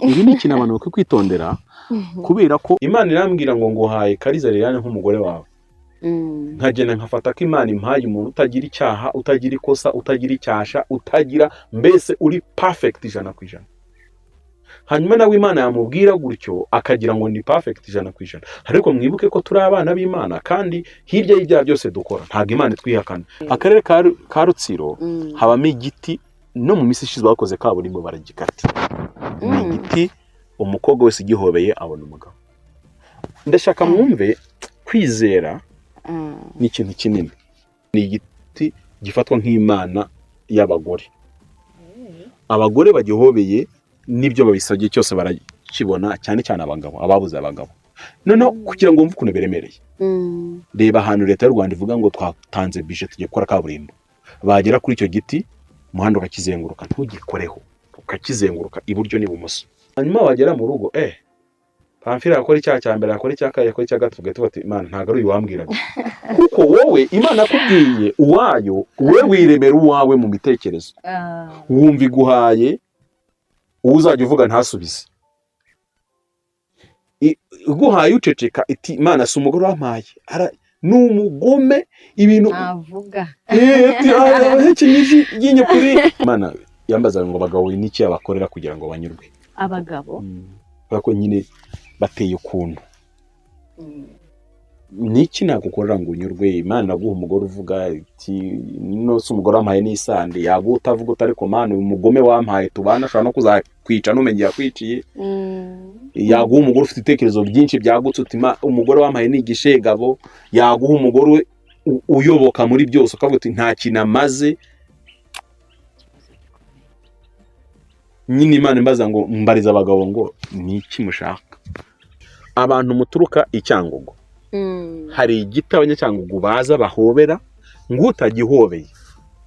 Ibi ni ikintu abantu bakwiye kwitondera, kubera ko Imana irambwira ngo nguhaye Kariza Liliane nk'umugore wawe, nkagenda nkafata ko Imana impaye umuntu utagira icyaha, utagira ikosa, utagira icyasha, utagira mbese uri perfect 100%. Hanyuma nawe Imana yamubwira gutyo akagira ngo ni perfect 100%. Ariko mwibuke ko turi abana b'Imana, kandi hirya y'ibyaha byose dukora ntabwo Imana itwihakana. Akarere ka Rutsiro habamo igiti, no mu minsi ishize bakoze kaburimbo baragikata. Ni igiti umukobwa wese ugihobeye abona umugabo. Ndashaka mwumve, kwizera ni ikintu kinini. Ni igiti gifatwa nk'imana y'abagore. Abagore bagihobeye n'ibyo babisabye cyose barakibona, cyane cyane abagabo, ababuze abagabo. Noneho kugira ngo wumve ukuntu biremereye, reba ahantu leta y'u Rwanda ivuga ngo twatanze budget tugiye gukora kaburimbo, bagera kuri icyo giti umuhanda ukakizenguruka, ntugikoreho, ukakizenguruka iburyo n'ibumoso. Hanyuma wagera mu rugo, Pamphile yakora icyaha cya mbere, yakora icya kabiri, yakora icya gatatu, ugahita uvuga ati Imana ntabwo ari uyu wambwiraga. Kuko wowe Imana akubwiye uwayo, wowe wiremera uwawe mu mitekerezo, wumva iguhaye uwo uzajya uvuga ntasubize. Iguhaye uceceka iti Imana si umugore wampaye, ni umugome ibintu ntavuga. Iryinyo kuri Imana. Yambazaga ngo abagabo n'iki yabakorera kugira ngo banyurwe. Abagabo Kubera ko nyine bateye ukuntu. Niki nagukorera ngo unyurwe? Imana iraguha umugore uvuga iti no si umugore wampaye n'isandi, yaguha utavuga utari ku Mana, uyu mugome wampaye tubana ashobora no kuzakwica numenye yakwiciye. Yaguha umugore ufite ibitekerezo byinshi byagutse uti umugore wampaye ni igishegabo. Yaguha umugore uyoboka muri byose ukavuga uti nta kintu amaze. Nyine Imana imbaza ngo mbariza abagabo ngo niki mushaka? Abantu muturuka i Cyangugu, hari igiti abanyacyangugu baza bahobera, ngo utagihobeye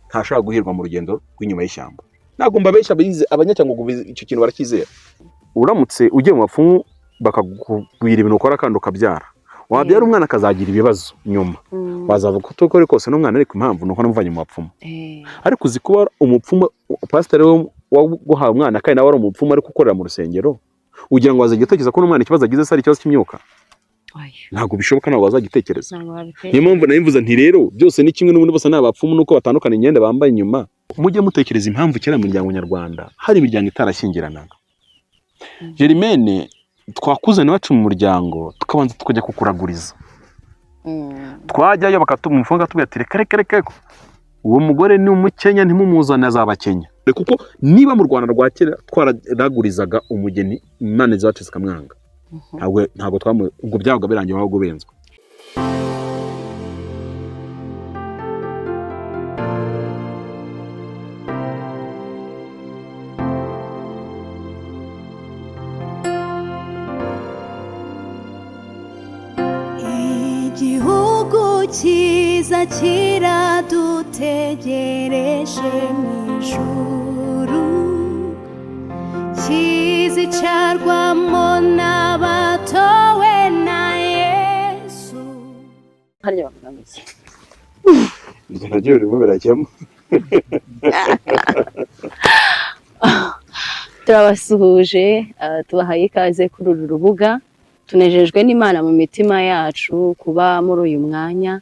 ntashobora guhirwa mu rugendo rw'inyuma y'ishyamba. Ntabwo mbabeshya, abanyacyangugu icyo kintu barakizera. Uramutse ugiye mu bapfumu bakakubwira ibintu ukora kandi ukabyara, wabyara umwana akazagira ibibazo nyuma, wazavuga ko ukora kose n'umwana, ariko impamvu ni uko namuvanye mu bapfumu. Ariko uzi kuba umupfumu, pasiteri waguhaye umwana kandi nawe ari umupfumu ariko ukorera mu rusengero, ugira ngo wazajya utekereza ko n'umwana ikibazo agize se ari ikibazo cy'imyuka? Ntabwo bishoboka, ntabwo wazagitekereza. Niyo mpamvu nabivuze nti rero byose ni kimwe, n'ubundi bose ni abapfumu, nuko batandukana imyenda bambaye inyuma. Mujye mutekereza impamvu kera mu miryango nyarwanda hari imiryango itarashyingiranaga. Germaine, twakuzana iwacu mu muryango tukabanza tukajya kukuraguriza, twajyayo bakatumufunga akatubwira ati reka reka reka, uwo mugore ni umukenya ntimumuzane azabakenya. Kuko niba mu Rwanda rwa kera twararagurizaga umugeni Imana zacu zikamwanga, ntabwo ubwo byabaga birangiye waba ubenzwe. Igihugu cyiza kiradutegereje mu ijuru, kizicarwamo n'abatowe na Yesu. Harya bavuga ngo iki? Ibyo nabyo birimo birajyamo. Turabasuhuje, tubahaye ikaze kuri uru rubuga. Tunejejwe n'Imana mu mitima yacu kuba muri uyu mwanya.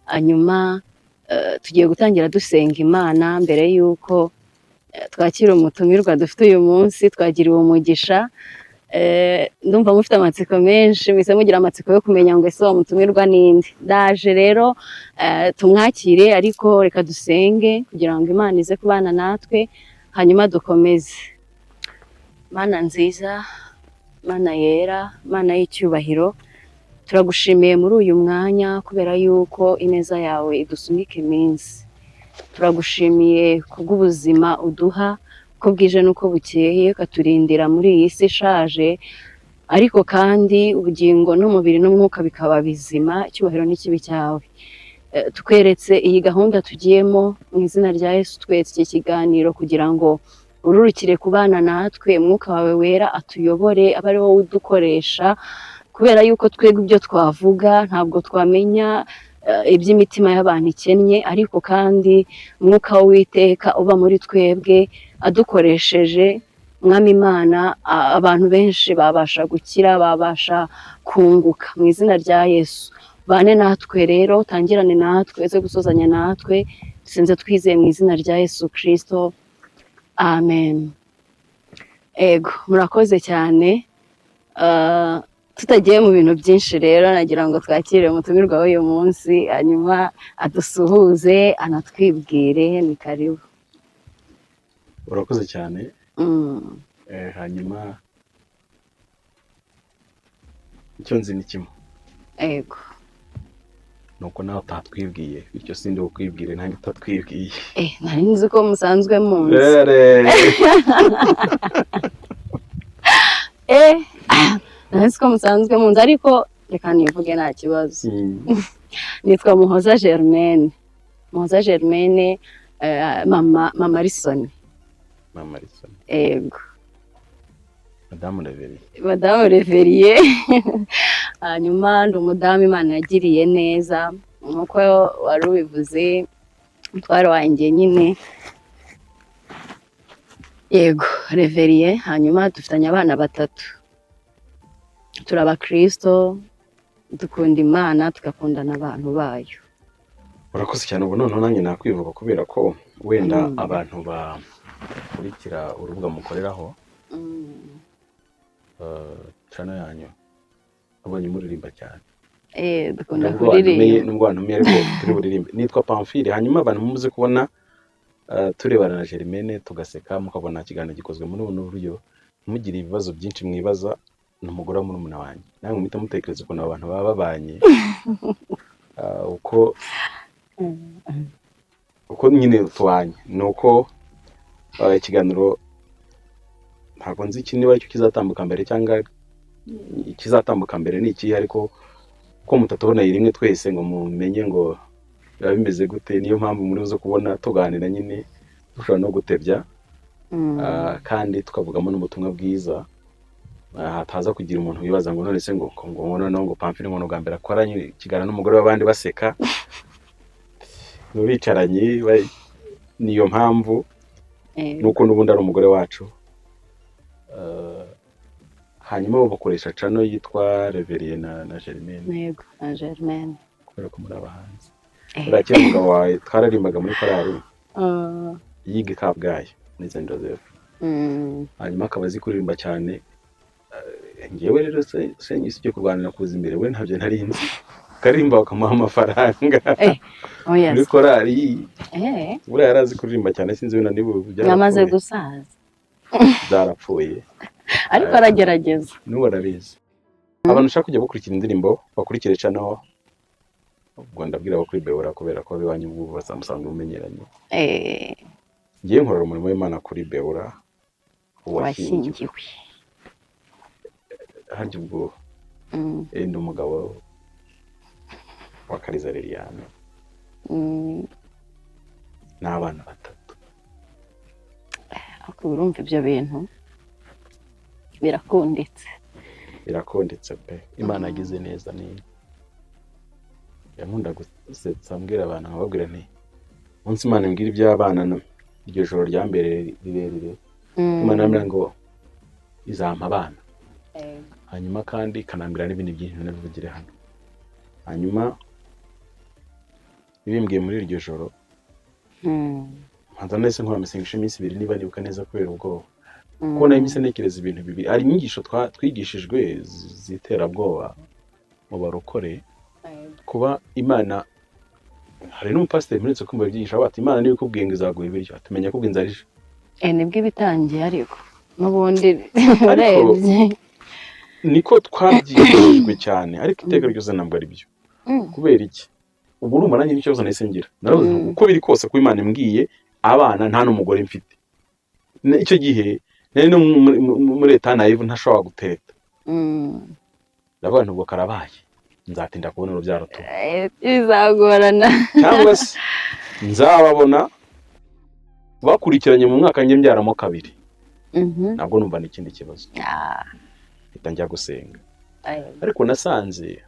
Hanyuma tugiye gutangira dusenga Imana mbere y'uko twakira umutumirwa dufite uyu munsi. Twagiriwe umugisha. Ndumva mufite amatsiko menshi, mwese mugira amatsiko yo kumenya ngo ese uwo mutumirwa ninde. Ndaje rero tumwakire, ariko reka dusenge kugira ngo Imana ize kubana natwe, hanyuma dukomeze. Mana nziza, Mana yera, Mana y'icyubahiro, turagushimiye muri uyu mwanya kubera yuko ineza yawe idusunika iminsi. Turagushimiye kubw'ubuzima uduha uko bwije n'uko bukeye, ukaturindira muri iyi si ishaje, ariko kandi ubugingo n'umubiri n'umwuka bikaba bizima. Icyubahiro n'ikibi cyawe. Tukweretse iyi gahunda tugiyemo mu izina rya Yesu. Twetse iki kiganiro kugira ngo ururukire kubana natwe, umwuka wawe wera atuyobore, abe ari wowe udukoresha, kubera yuko twebwe ibyo twavuga ntabwo twamenya iby'imitima y'abantu ikennye, ariko kandi umwuka w'Uwiteka uba muri twebwe adukoresheje Mwami Imana, abantu benshi babasha gukira, babasha kunguka mu izina rya Yesu. Bane natwe rero, utangirane natwe, uze gusozanya natwe. Dusenze twizeye mu izina rya Yesu Kristo, amen. Ego, murakoze cyane. Tutagiye mu bintu byinshi rero, nagira ngo twakire umutumirwa w'uyu munsi, hanyuma adusuhuze, anatwibwire. Ni karibu. Urakoze cyane. Hanyuma icyo nzi ni kimwe, ni uko nawe utatwibwiye, bityo sindi bukwibwire nanjye utatwibwiye. Nari nzi ko musanzwe munzi. Nari nzi ko musanzwe munzi, ariko reka nivuge, nta kibazo. Nitwa Muhoza Germaine, Muhoza Germaine, mama Risoni. Mama Risoni. Ego. Madamu Reveriye. Madamu Reveriye. Hanyuma ndi umudamu Imana yagiriye neza, nk'uko wari ubivuze, umutware wanjye nyine, yego, Reveriye. Hanyuma dufitanye abana batatu, turi abakristo, dukunda Imana, tugakunda n'abantu bayo. Urakoze cyane. Ubu noneho nanjye nakwivuga, kubera ko wenda abantu bakurikira urubuga mukoreraho, channel yanyu, abonye muririmba cyane. Dukunda Nubwo wantumiye, kuririmba. nubwo wantumiye, ariko turi buririmbe. Nitwa Pamphile. Hanyuma abantu muze kubona turebana na Germaine tugaseka, mukabona ikiganiro gikozwe muri buno buryo, ntimugire ibibazo byinshi mwibaza. Ni umugore wa murumuna wanjye, namwe muhita mutekereza ukuntu abo bantu baba babanye, uko nyine tubanye. Ni uko ikiganiro ntabwo nzi iki niba aricyo kizatambuka mbere cyangwa ikizatambuka mbere ni ikihe, ariko ko mutatuboneye rimwe twese ngo mumenye ngo biba bimeze gute, niyo mpamvu muri buze kubona tuganira nyine, dushobora no gutebya, kandi tukavugamo n'ubutumwa bwiza. Hataza kugira umuntu wibaza ngo none se ngo noneho ngo Pamphile ngo ni ubwa mbere akoranye ikiganiro n'umugore w'abandi baseka ngo bicaranye, niyo mpamvu, nuko n'ubundi ari umugore wacu. Hanyuma bo bakoresha channel yitwa Reveriye na Germaine. Yego, na Germaine. Kubera ko muri abahanzi. Buriya kera umugabo wawe twararimbaga muri korali, yiga i Kabgayi muri Saint Joseph, hanyuma akaba azi kuririmba cyane. Njyewe rero se cyo kurwanira kuza imbere we ntabyo nari nzi, akaririmba bakamuha amafaranga Oya. muri korali. Buriya yari azi kuririmba cyane, sinzi wenda niba ubu Yamaze byarapfuye. gusaza. Byarapfuye. Ariko aragerageza. N'ubu arabizi. Abantu ushaka kujya bakurikira indirimbo, bakurikire channel, ubwo ndabwira abo kuri Beora, kubera ko abiwanyu ubu basamusanzwe mumenyeranye. Ngiye nkorera umurimo w'Imana kuri Beora washyingiwe. Washyingiwe. Harya ubwo ndi umugabo wa Kariza Liliane n'abana batatu. Ariko urumva ibyo bintu birakunditse. Birakunditse pe. Imana yagize neza. Ni yankunda gusetsa, mbwira abantu, nkababwira nti umunsi Imana imbwira iby'abana, iryo joro rya mbere rirerire, Imana irambwira ngo izampa abana, hanyuma kandi ikanambwira n'ibindi byinshi nabivugire hano. Hanyuma ibimbwiye muri iryo joro, mbanza nahise nkora amasengesho iminsi 2 niba nibuka neza, kubera ubwoba, kuko nari mpise ntekereza ibintu bibiri. Hari inyigisho twigishijwe z'iterabwoba mu barokore, kuba Imana, hari n'umupasiteri mperutse kumva ibyigisho avuga ati Imana niba ikubwiye ngo izaguha ibiryo, atumenya ko inzara ije. Nibwo ibitangiye, ariko n'ubundi Ariko urebye niko twabyigishijwe cyane, ariko iteka ryose ntabwo ari byo. Kubera iki? Ubu urumva nanjye n'ikibazo nahise ngira. Naravuze nti, uko biri kose kuba Imana imbwiye abana nta n'umugore mfite, icyo gihe nari no muri leta nayivu ntashobora gutereta, ndavuga nti ubwo karabaye, nzatinda kubona urubyaro tu. Bizagorana. Cyangwa se nzababona bakurikiranye mu mwaka njye mbyaramo kabiri, nabwo numva ni ikindi kibazo. Mpita njya gusenga, ariko nasanze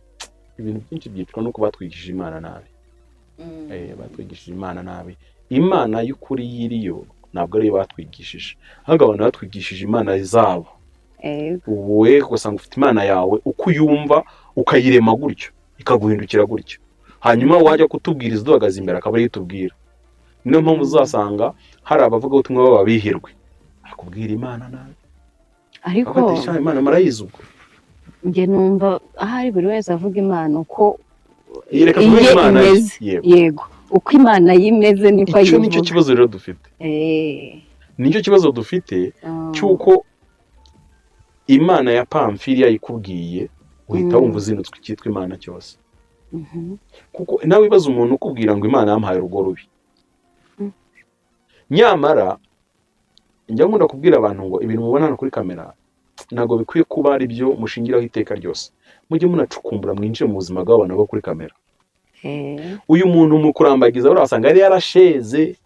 ibintu byinshi byicwa nuko batwigishije Imana nabi. Batwigishije Imana nabi. Imana y'ukuri yiriyo. Ntabwo ariyo batwigishije, ahubwo abantu batwigishije imana zabo. Wowe ugasanga ufite imana yawe uko uyumva, ukayirema gutyo, ikaguhindukira gutyo, hanyuma wajya kutubwiriza duhagaze imbere akaba ariyo itubwira. Niyo mpamvu uzasanga hari abavugabutumwa baba bihirwe, akubwira imana nabi. Ariko Bakavuga ati, "Sha, Imana murayizi ubwo." Njye numva ahari buri wese avuga Imana uko Reka tuvuge iye Imana ye. imeze. Yego. Yego, uko Imana ye imeze niko Icyo nicyo ayivuga. kibazo rero dufite. Nicyo kibazo dufite cy'uko Imana ya Pamfili yayikubwiye uhita wumva uzinutswe icyitwa Imana cyose. Kuko nawe wibaza umuntu ukubwira ngo Imana yamuhaye urugo rubi. Nyamara njya nkunda kubwira abantu ngo ibintu mubona hano kuri kamera ntabwo bikwiye kuba ari byo mushingiraho iteka ryose. Mujye munacukumbura, mwinjire mu buzima bw'abantu bo kuri kamera. Uyu muntu mu kurambagiza buriya wasanga yari yarasheze,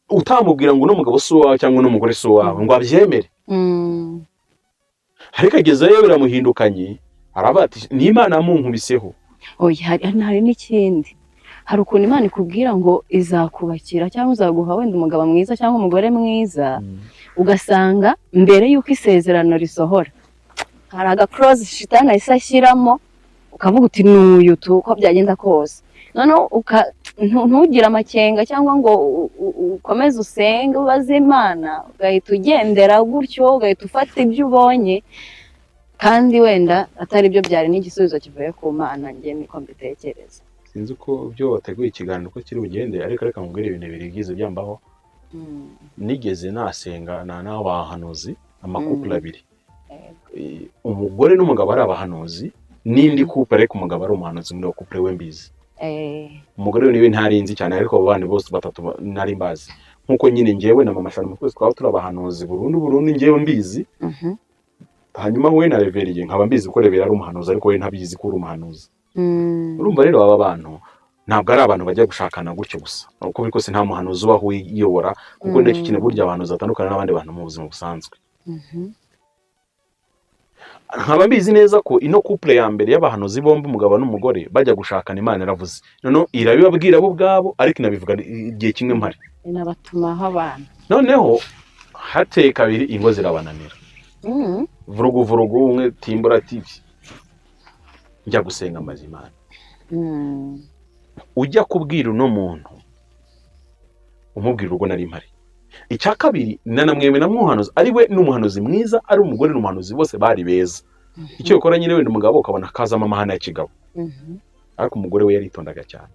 utamubwira ngo uno mugabo si uwawe cyangwa uno mugore si uwawe ngo abyemere. Ariko agezeyo biramuhindukanye, aravuga ati ni Imana yamunkubiseho. Oya, hari n'ikindi. Hari ukuntu Imana ikubwira ngo izakubakira cyangwa izaguha wenda umugabo mwiza cyangwa umugore mwiza, ugasanga mbere y'uko isezerano risohora hari agakorozi shitani ahise ashyiramo, ukavuga uti n'uyu tu uko byagenda kose. Noneho ntugire amakenga cyangwa ngo ukomeze usenge ubaze Imana, ugahita ugendera gutyo, ugahita ufata ibyo ubonye kandi wenda atari byo byari n'igisubizo kivuye ku Mana. Njye niko mbitekereza. Sinzi uko ibyo wateguye ikiganiro uko kiri bugende, ariko reka nkubwire ibintu bibiri byiza byambaho. Nigeze nasenga na n'abahanuzi, ama couple abiri. Umugore n'umugabo ari abahanuzi, n'indi couple ariko umugabo ari umuhanuzi muri iyo couple we mbizi. Umugore we niwe ntarinzi cyane, ariko abo bandi bose batatu nari mbazi, nkuko nyine njyewe na mama Shalom twese twaba turi abahanuzi burundu burundu, njyewe mbizi. Hanyuma we na Reveriye nkaba mbizi ko Reveriye ari umuhanuzi, ariko we ntabizi ko uri umuhanuzi. Urumva rero aba bantu ntabwo ari abantu bajya gushakana gutyo gusa. Uko biri kose nta muhanuzi ubaho wiyobora, kuko nicyo kintu burya abahanuzi batandukana n'abandi bantu mu buzima busanzwe. Nkaba mbizi neza ko ino couple ya mbere y'abahanuzi bombi, umugabo n'umugore, bajya gushakana Imana yaravuze, noneho irabibabwira bo ubwabo, ariko inabivuga igihe kimwe mpari. Inabatumaho abantu. Noneho hateye kabiri ingo zirabananira. Vurugu vurugu, umwe timbura tibi. Njya gusenga amaze Imana. Ujya kubwira uno muntu, umubwira urugo nari mpari. Icya kabiri, nanamwemera nk'umuhanuzi, ari we ni umuhanuzi mwiza, ari umugore ni umuhanuzi, bose bari beza. Icyo ukora nyine wenda umugabo ukabona akazamo amahane ya kigabo, ariko umugore we yaritondaga cyane.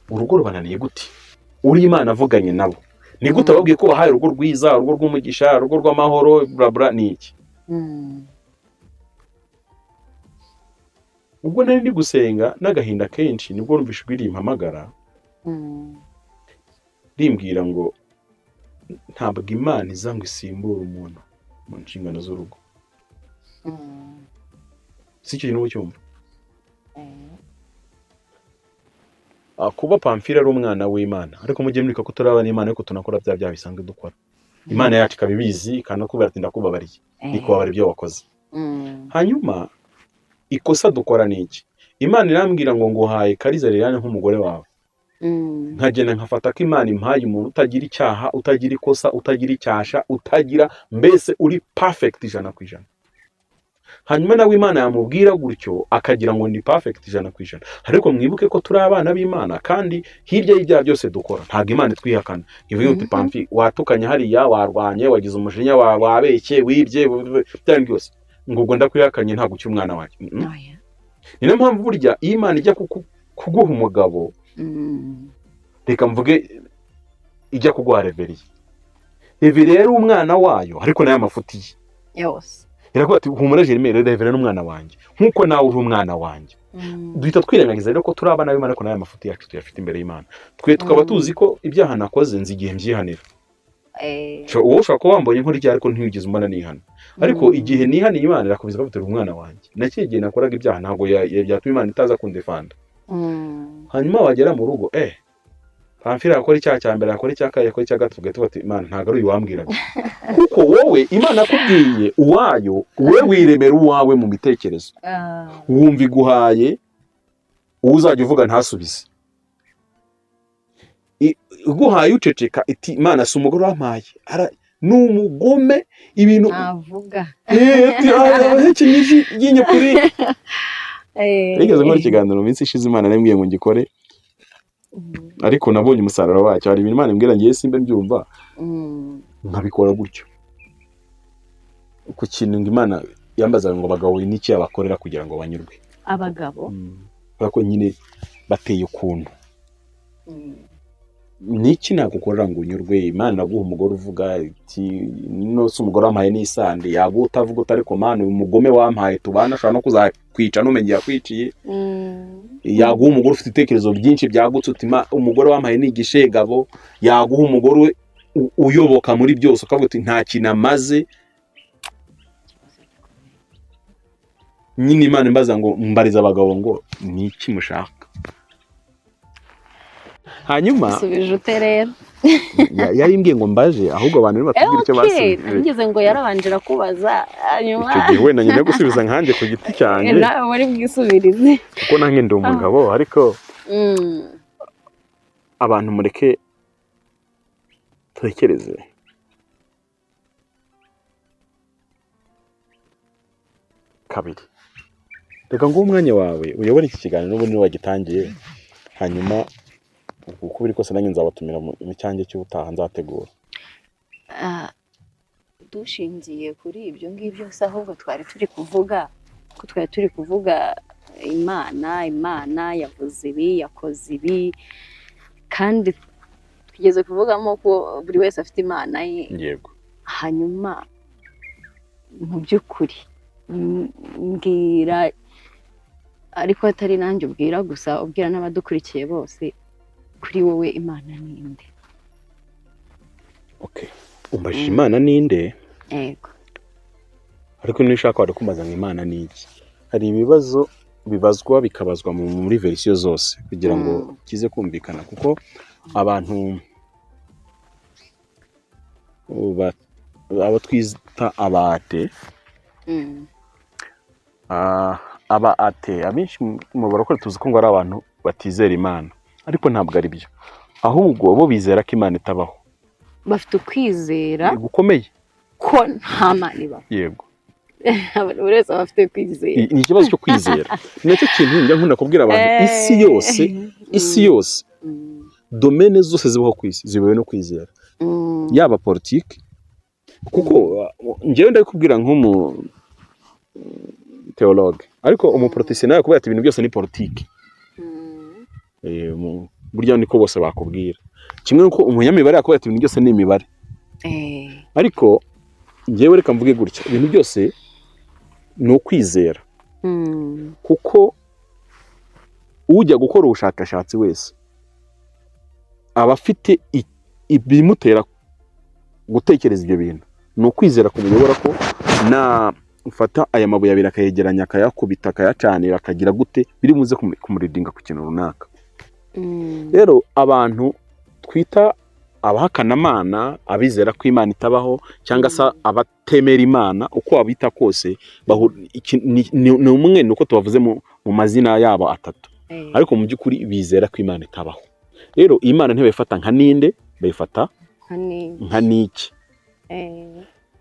Urugo rubananiye gute? Uri Imana avuganye nabo ni gute? Ababwiye ko bahaye urugo rwiza, urugo rw'umugisha, urugo rw'amahoro, bla bla, ni iki? Ubwo nari ndi gusenga n'agahinda kenshi, nibwo numvise ijwi rimpamagara, rimbwira ngo ntabwo Imana iza ngo isimbure umuntu mu nshingano z'urugo. Si icyo kintu ucyumva? Kuba Pamfile ari umwana w'Imana, ariko mujye murika ko turi abana b'Imana, ariko tunakora bya byaha bisanzwe dukora, Imana yacu ikaba ibizi, ikanakubwira ati ndakubabariye, ikubabara ibyo wakoze. Hanyuma ikosa dukora ni iki? Imana irambwira ngo nguhaye Kariza Liliane nk'umugore wawe, nkagenda nkafata ko Imana impaye umuntu utagira icyaha, utagira ikosa, utagira icyasha, utagira mbese uri perfect 100%. Hanyuma nawe Imana yamubwira gutyo akagira ngo ni perfect 100%. Ariko mwibuke ko turi abana b'Imana, kandi hirya y'ibyaha byose dukora ntabwo Imana itwihakana ivuga uti Pamfi watukanye hariya, warwanye, wagize umujinya, wabeshye, wibye, bya bindi byose, ngo ubwo ndakwihakanye, ntabwo ukiri umwana wanjye. Oya. Ni nayo mpamvu burya iyo Imana ijya kuguha umugabo, reka mvuge ijya kuguha Reveriye, Reveriye yari umwana wayo, ariko nayo amafuti ye yose. Iravuga ati humura Jeremy, Reveriye n'umwana wanjye nkuko nawe uri umwana wanjye. Duhita twirengagiza rero ko turi abana b'Imana, ariko nayo amafuti yacu tuyafite imbere y'Imana. Twe tukaba tuzi ko ibyaha nakoze nzi igihe mbyihanira. Wowe ushobora kuba wambonye nkora icyaha ariko ntiwigeze umbona nihana, ariko igihe nihaniye Imana irakomeza ikavuga iti umwana wanjye. Na kiriya gihe nakoraga ibyaha ntabwo byatuma Imana itaza kundefanda. Hanyuma wagera mu rugo, Pamfile yakora icyaha cya mbere, yakora icya kabiri, yakora icya gatatu, ugahita uvuga ati Imana ntabwo ari uyu wambwiraga. Kuko wowe Imana akubwiye uwayo, wowe wiremera uwawe mu mitekerezo. Wumva iguhaye uwo uzajya uvuga ntasubize. Iguhaye uceceka, iti: "Imana, si umugore wampaye, ni umugome ibintu." Ntavuga. Ati, "Ahekenye iryinyo kuri." Nigeze nkora ikiganiro mu minsi ishize, Imana yambwiye ngo ngikore, ariko nabonye umusaruro wacyo. Hari ibintu Imana imbwira ngiye simbe mbyumva, nkabikora gutyo. Ku kintu ngo Imana yambazaga ngo abagabo n'iki yabakorera kugira ngo banyurwe. Abagabo? Kubera ko nyine bateye ukuntu. Niki nagukorera ngo unyurwe? Imana naguha umugore uvuga iti: "No si umugore wampaye n'isande." Yaguha utavuga uti: "Ariko Mana, uyu mugome wampaye tubana ashobora no kuzakwica, numenye yakwiciye." Yaguha umugore ufite ibitekerezo byinshi byagutse, uti: "Umugore wampaye ni igishegabo." Yaguha umugore uyoboka muri byose, ukavuga uti: "Nta kintu amaze." Nyine Imana imbaza ngo mbariza abagabo ngo ni iki mushaka? Hanyuma Usubije ute rero? Yarimbwiye ngo mbaje ahubwo abantu nibatubwira icyo basubije. Nigeze ngo yarabanje kubaza hanyuma. Icyo gihe wenda nyine gusubiza nkanjye ku giti cyanjye. Nawe muri bwisubirize. Kuko nanjye ndi umugabo, ariko abantu mureke tekereze. Kabiri, reka nguhe umwanya wawe uyobore iki kiganiro n'ubundi wagitangiye, hanyuma uko biri kose nanjye nzabatumira mu cyanjye cy'ubutaha nzategura. Dushingiye kuri ibyo ngibyo se, ahubwo twari turi kuvuga ko twari turi kuvuga Imana yavuze ibi, yakoze ibi, kandi tugeze kuvugamo ko buri wese afite Imana ye. Yego. Hanyuma mu by'ukuri mbwira, ariko atari nanjye ubwira gusa, ubwira n'abadukurikiye bose, kuri wowe Imana ninde? Okay, umbajije Imana ninde? Yego. Ariko niba ushaka wari kumbaza ngo Imana ni iki, hari ibibazo bibazwa bikabazwa muri verisiyo zose kugira ngo kize kumvikana, kuko abantu abo twita abate, aba ate, abenshi mu barokore tuzi ko ngo ari abantu batizera Imana, ariko ntabwo ari byo, ahubwo bo bizera ko Imana itabaho. Bafite ukwizera gukomeye ko nta Mana ibaho. Yego. Buri wese aba afite kwizera. Ni ikibazo cyo kwizera, ni nacyo kintu njya nkunda kubwira abantu. Isi yose, isi yose, domene zose zibaho ku isi zibawe no kwizera, yaba politiki, kuko njyewe ndabikubwira nk'umu teologue, ariko umupoliticien nawe kubera ati ibintu byose ni politiki, burya niko bose bakubwira, kimwe nuko umunyamibare yakubwira ati ibintu byose ni imibare. Ariko njyewe reka mvuge gutya, ibintu byose ni ukwizera, kuko ujya gukora ubushakashatsi wese aba afite ibimutera gutekereza ibyo bintu. Ni ukwizera kumuyobora, ko nafata aya mabuye abiri akayegeranya, akayakubita, akayacanira, akagira gute, biri buze kumuridinga ku kintu runaka. Rero abantu twita abahakanamana, abizera ko Imana itabaho, cyangwa se abatemera Imana, uko wabita kose, ni umwe, ni uko tubavuze mu mazina yabo atatu, ariko mu by'ukuri bizera ko Imana itabaho. Rero Imana ntibayifata nka ninde, bayifata nka niki.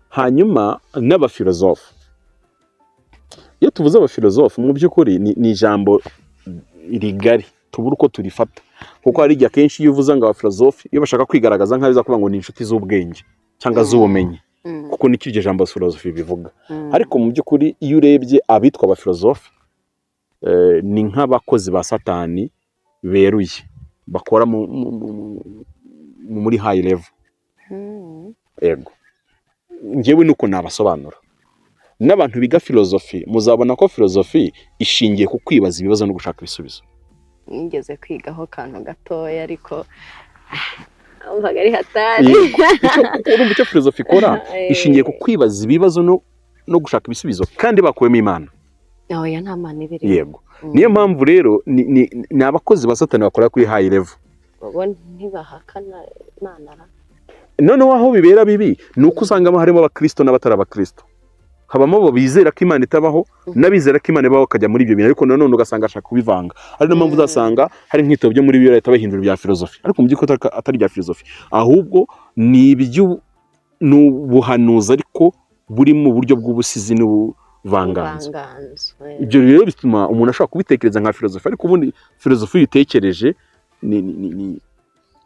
Hanyuma n'abafilozofe, iyo tuvuze abafilozofe mu by'ukuri ni ijambo rigari tubura uko turifata, kuko hari igihe akenshi iyo uvuze ngo abafilozofe, iyo bashaka kwigaragaza nk'abiza kuvuga ngo ni inshuti z'ubwenge cyangwa z'ubumenyi, kuko nicyo iryo jambo filozofi bivuga. Ariko mu by'ukuri iyo urebye abitwa abafilozofe, ni nk'abakozi ba Satani beruye, bakora muri high level. Yego, njyewe nuko nabasobanura. N'abantu biga filozofi muzabona ko filozofi ishingiye ku kwibaza ibibazo no gushaka ibisubizo. Nigeze kwigaho akantu gatoya, ariko numvaga ari hatari. Urumva icyo filozofi ikora, ishingiye ku kwibaza ibibazo no gushaka ibisubizo, kandi bakuwemo Imana. Oya, nta Mana ibiri. Yego, niyo mpamvu rero ni abakozi ba Satani bakora kuri high level. Bo ntibahakana Imana. Noneho aho bibera bibi ni uko usangamo harimo abakristo n'abatari abakristo, Habamo abo bizera ko Imana itabaho n'abizera ko Imana ibaho, bakajya muri ibyo bintu, ariko nanone ugasanga ashaka kubivanga. Ari nayo mpamvu uzasanga hari nk'ibitabo byo muri Bibiliya bahita bahindura ibya filozofi, ariko mu by'ukuri atari ibya filozofi, ahubwo ni ni ubuhanuzi, ariko buri mu buryo bw'ubusizi n'ubuvanganzo. Ubuvanganzo. Ibyo rero bituma umuntu ashobora kubitekereza nka filozofi, ariko ubundi filozofi iyo uyitekereje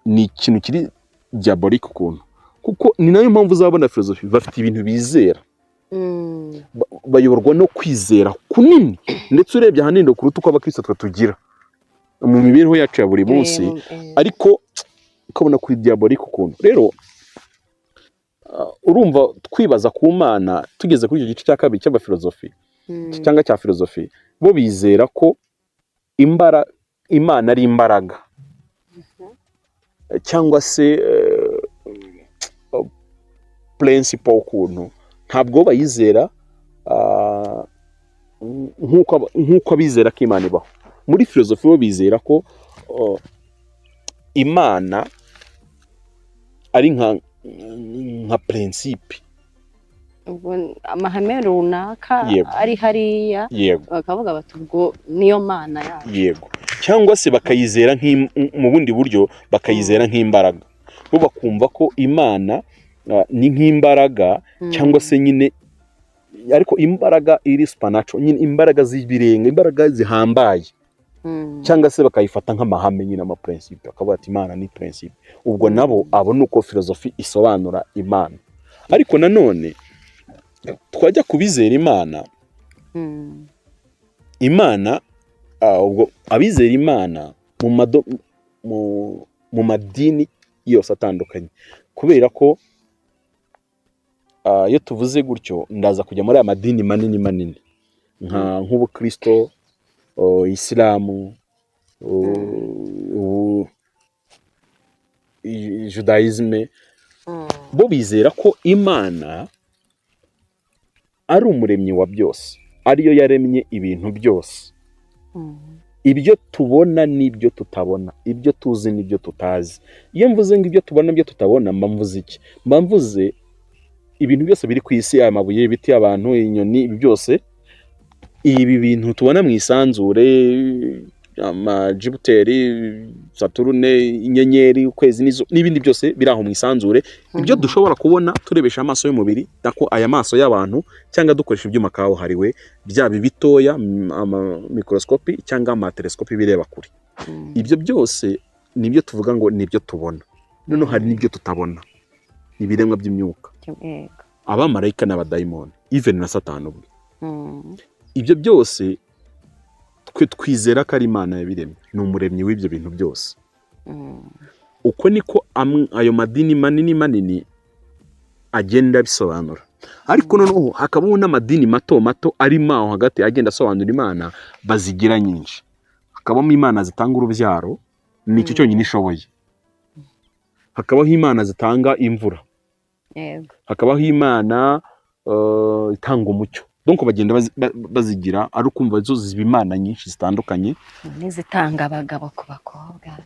ni ikintu kiri diabolique ukuntu, kuko ni nayo mpamvu uzabona filozofi bafite ibintu bizera, bayoborwa no kwizera kunini, ndetse urebye ahanini kuruta uko abakristo twe tugira mu mibereho yacu ya buri munsi, ariko ukabona kuri diabolique ukuntu. Rero urumva twibaza ku Mana, tugeze kuri icyo gice cya kabiri cy'abafilozofi cyangwa cya filozofi, bo bizera ko Imana ari imbaraga cyangwa se principle ukuntu. Ntabwo bayizera nk'uko abizera ko Imana ibaho. Muri filozofi bo bizera ko Imana ari nka principe. Ubwo amahame runaka ari hariya, bakavuga bati ubwo niyo Mana yacu. Yego, cyangwa se bakayizera mu bundi buryo, bakayizera nk'imbaraga. Bo bakumva ko Imana ni nk'imbaraga, cyangwa se nyine ariko imbaraga iri supernatural nyine, imbaraga z'ibirenga, imbaraga zihambaye, cyangwa se bakayifata nk'amahame nyine, amaprincipe, bakavuga ati Imana ni principe. Ubwo nabo abo ni uko filozofi isobanura Imana. Ariko nanone twajya kubizera Imana, Imana ubwo abizera Imana mu madini yose atandukanye, kubera ko iyo tuvuze gutyo ndaza kujya muri aya madini manini manini nk'ubukristo, isilamu, judaïsme. Bo bizera ko Imana ari umuremyi wa byose, ariyo yaremye ibintu byose, ibyo tubona n'ibyo tutabona, ibyo tuzi n'ibyo tutazi. Iyo mvuze ngo ibyo tubona n'ibyo tutabona, mba mvuze iki? Mba mvuze ibintu byose biri ku isi: aya mabuye, ibiti, abantu, inyoni, ibi byose, ibi bintu tubona mu isanzure, amajupiteri, Saturune, inyenyeri, ukwezi n'ibindi byose biri aho mu isanzure, ibyo dushobora kubona turebesha amaso y'umubiri, nako aya maso y'abantu, cyangwa dukoresha ibyuma kabuhariwe, byaba ibitoya, amamikorosikopi cyangwa amatelesikopi bireba kure. Ibyo byose nibyo tuvuga ngo nibyo tubona. Noneho hari n'ibyo tutabona, ibiremwa by'imyuka, abamarayika n'abadayimoni, even na Satani ubwe. Ibyo byose twe twizera ko ari Imana yabiremye, ni umuremyi w'ibyo bintu byose. Uko niko ayo madini manini manini agenda abisobanura. Ariko noneho hakabaho n'amadini mato mato arimo aho hagati agenda asobanura Imana bazigira nyinshi. Hakabamo imana zitanga urubyaro, nicyo cyonyine ishoboye. Hakabaho imana zitanga imvura, hakabaho imana itanga umucyo. Donc bagenda bazigira, ari ukumva zo ziba imana nyinshi zitandukanye. N'izitanga abagabo ku bakobwa.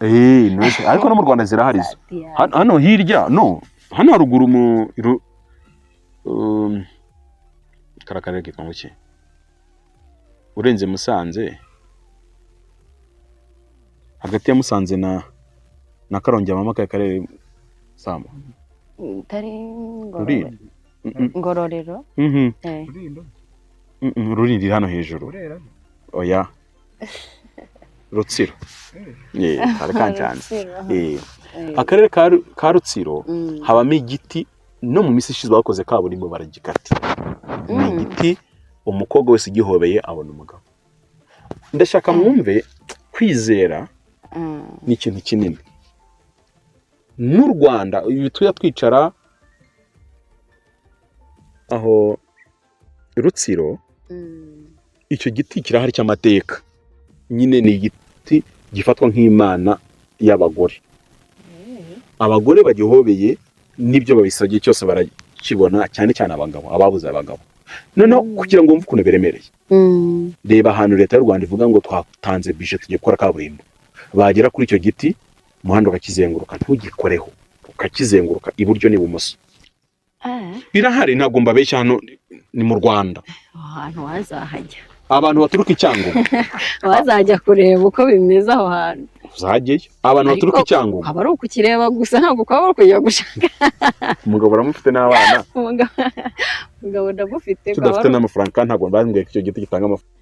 Ariko no mu Rwanda zirahari zo. Diane. Hano hirya, no hano haruguru mu kariya karere kitwa ngo iki, urenze Musanze, hagati ya Musanze na Karongi, habamo akahe karere, Sama? Tari Rurindo. Ngororero. Rulindo. Rulindo iri hano hejuru. Burera. Oya, Rutsiro. Kari kancanze. Rutsiro. Akarere ka Rutsiro habamo igiti, no mu minsi ishize bakoze kaburimbo baragikata. Ni igiti umukobwa wese ugihobeye abona umugabo. Ndashaka mwumve, kwizera ni ikintu kinini. N'u Rwanda ibi tujya twicara aho Rutsiro, icyo giti kirahari cy'amateka nyine, ni igiti gifatwa nk'imana y'abagore. Abagore bagihobeye n'ibyo babisabye cyose barakibona, cyane cyane abagabo, ababuze abagabo. Noneho kugira ngo wumve ukuntu biremereye, reba ahantu leta y'u Rwanda ivuga ngo twatanze budget, tugiye gukora kaburimbo, bagera kuri icyo giti, umuhanda ukakizenguruka, ntugikoreho, ukakizenguruka iburyo n'ibumoso. Birahari, ntabwo mbabeshya, hano ni mu Rwanda. Aho hantu wazahajya. Abantu baturuka i Cyangugu. Wazajya kureba uko bimeze aho hantu. Uzajyeyo, abantu baturuka Ariko i Cyangugu. Aba ari ukukireba gusa, ntabwo kwaba ari ukujya gushaka. Umugabo uramufite n'abana? Umugabo ndamufite. Tudafite n'amafaranga, kandi ntabwo bambwiye ko icyo giti gitanga amafaranga.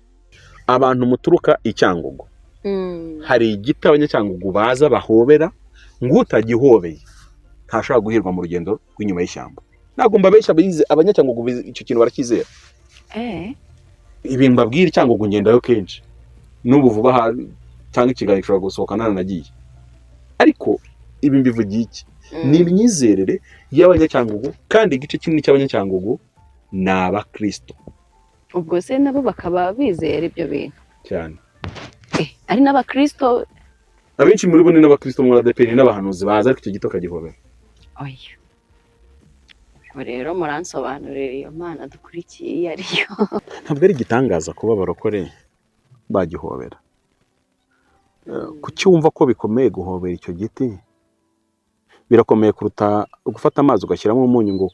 Abantu muturuka i Cyangugu, hari igiti Abanyacyangugu baza bahobera, ngo utagihobeye ntashobora guhirwa mu rugendo rw'inyuma y'ishyamba. Ntabwo mbabeshya, Abanyacyangugu icyo kintu baracyizera. Ibi mbabwira, Cyangugu ngendayo kenshi n'ubu vuba aha, cyangwa ikiganiro gishobora gusohoka nanagiye. Ariko ibi mbivugiye iki? Ni imyizerere y'Abanyacyangugu, kandi igice kinini cy'Abanyacyangugu ni Abakristo. Ubwo se nabo bakaba bizera ibyo bintu? Cyane. Ari n'Abakristo? Abenshi muri bo ni n'Abakristo muri ADEPR n'abahanuzi baza, ariko icyo giti bakagihobera. Oya, ubwo rero muransobanurira iyo Mana dukurikiye iyo ariyo. Ntabwo ari igitangaza kuba abarokore bagihobera. Kuki wumva ko bikomeye guhobera icyo giti? Birakomeye kuruta gufata amazi ugashyiramo umunyu ngo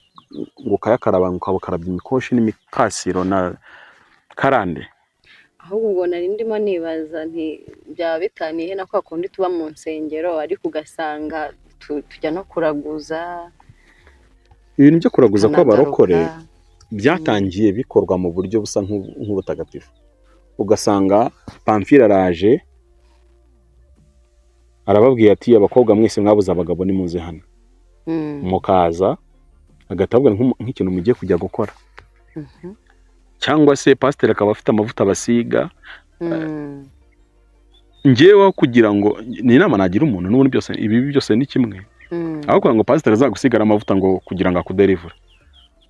ukayakaraba, ngo ukabukarabya imikoshi n'imikasiro na karande? Ahubwo ubwo nari ndimo nibaza nti byaba bitaniye na kwa kundi tuba mu nsengero, ariko ugasanga tujya no kuraguza. Ibintu byo kuraguza kw'abarokore tukanagaruka. byatangiye bikorwa mu buryo busa nk'ubutagatifu, ugasanga Pamphile araje arababwiye ati: "Abakobwa mwese mwabuze abagabo, nimuze hano." Mukaza, agahita ababwira nk'ikintu mugiye kujya gukora, cyangwa se pasiteri akaba afite amavuta basiga. Njyewe kugira ngo ni inama nagira umuntu, n'ubundi byose, ibi byose ni kimwe, aho kugira ngo pasiteri azagusigara amavuta ngo kugira ngo akuderivure,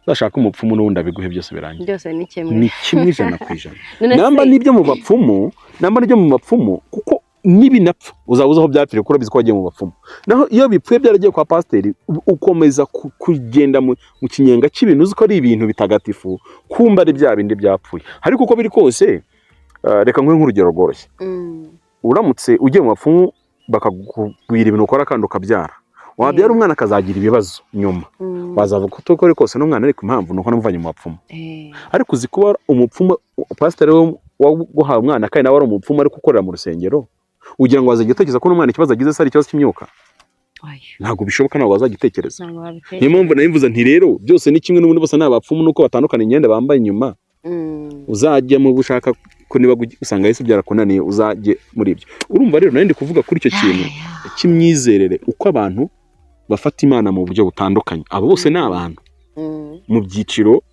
uzashake umupfumu n'ubundi abiguhe, byose birangiye. Byose ni kimwe. Ni kimwe 100%. None Namba se n'ibyo mu bapfumu, namba n'ibyo mu bapfumu, kuko nibinapfa uzaba uzi aho byapfiriye, kuko urabizi ko wagiye mu bapfumu. Naho iyo bipfuye byaragiye kwa pasiteri, ukomeza kugenda mu kinyenga cy'ibintu uzi ko ari ibintu bitagatifu, kumba ari bya bindi byapfuye. Ariko uko biri kose, reka nguhe nk'urugero rworoshye. Uramutse ugiye mu bapfumu bakakubwira ibintu ukora kandi ukabyara, wabyara umwana akazagira ibibazo nyuma, wazavuga ko uko biri kose n'umwana, ariko impamvu ni uko namuvanye mu bapfumu. Ariko uzi kuba umupfumu, pasiteri we waguhaye umwana, kandi nawe ari umupfumu ariko ukorera mu rusengero, ugira ngo wazajya utekereza ko n'umwana ikibazo agize se ari ikibazo cy'imyuka? Oya. Ntabwo bishoboka, ntabwo wazagitekereza. Ntabwo Niyo wabitekereza. mpamvu nabivuze nti rero byose ni kimwe, n'ubundi bose ni abapfumu, nuko batandukana imyenda bambaye inyuma. Uzajya mu bushaka ko niba usanga Yesu byarakunaniye, uzajye muri ibyo. Urumva rero nari ndi kuvuga kuri icyo kintu cy'imyizerere, uko abantu bafata Imana mu buryo butandukanye. Abo bose ni abantu mu byiciro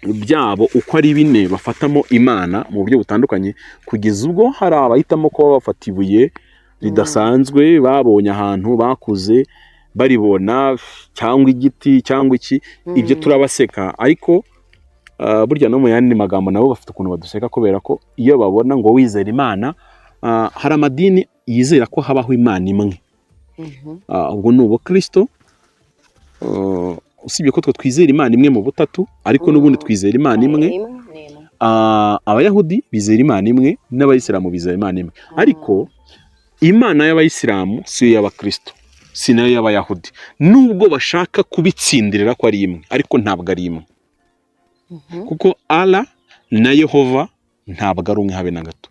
byabo uko ari bine bafatamo Imana mu buryo butandukanye, kugeza ubwo hari abahitamo kuba bafata ibuye ridasanzwe babonye ahantu bakuze baribona, cyangwa igiti, cyangwa iki. Ibyo turabaseka, ariko burya no mu yandi magambo nabo bafite ukuntu baduseka, kubera ko iyo babona ngo wizera Imana, hari amadini yizera ko habaho Imana imwe. Ubwo ni Ubukristo. Usibye ko twe twizera Imana imwe mu butatu, ariko n'ubundi twizera Imana imwe. Imwe ni imwe. Abayahudi bizera Imana imwe, n'Abayisilamu bizera Imana imwe, ariko Imana y'Abayisilamu si iyo y'Abakristo, si nayo y'Abayahudi, nubwo bashaka kubitsindirira ko ari imwe, ariko ntabwo ari imwe, kuko Allah na Yehova ntabwo ari umwe habe na gato.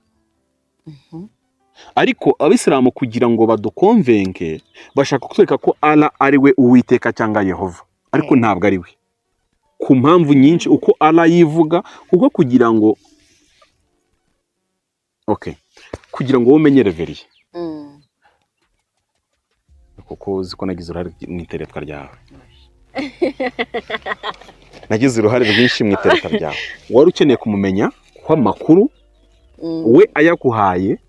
Ariko Abisilamu kugira ngo badukonvenke bashaka kutwereka ko Allah ari we Uwiteka cyangwa Yehova, ariko ntabwo ari we, ku mpamvu nyinshi uko Allah yivuga, kuko kugira ngo, okay, kugira ngo wowe umenye Reverien, kuko uzi ko nagize uruhare mu iteretwa ryawe, nagize uruhare rwinshi mu iteretwa ryawe, wari ukeneye kumumenya kw'amakuru, we ayaguhaye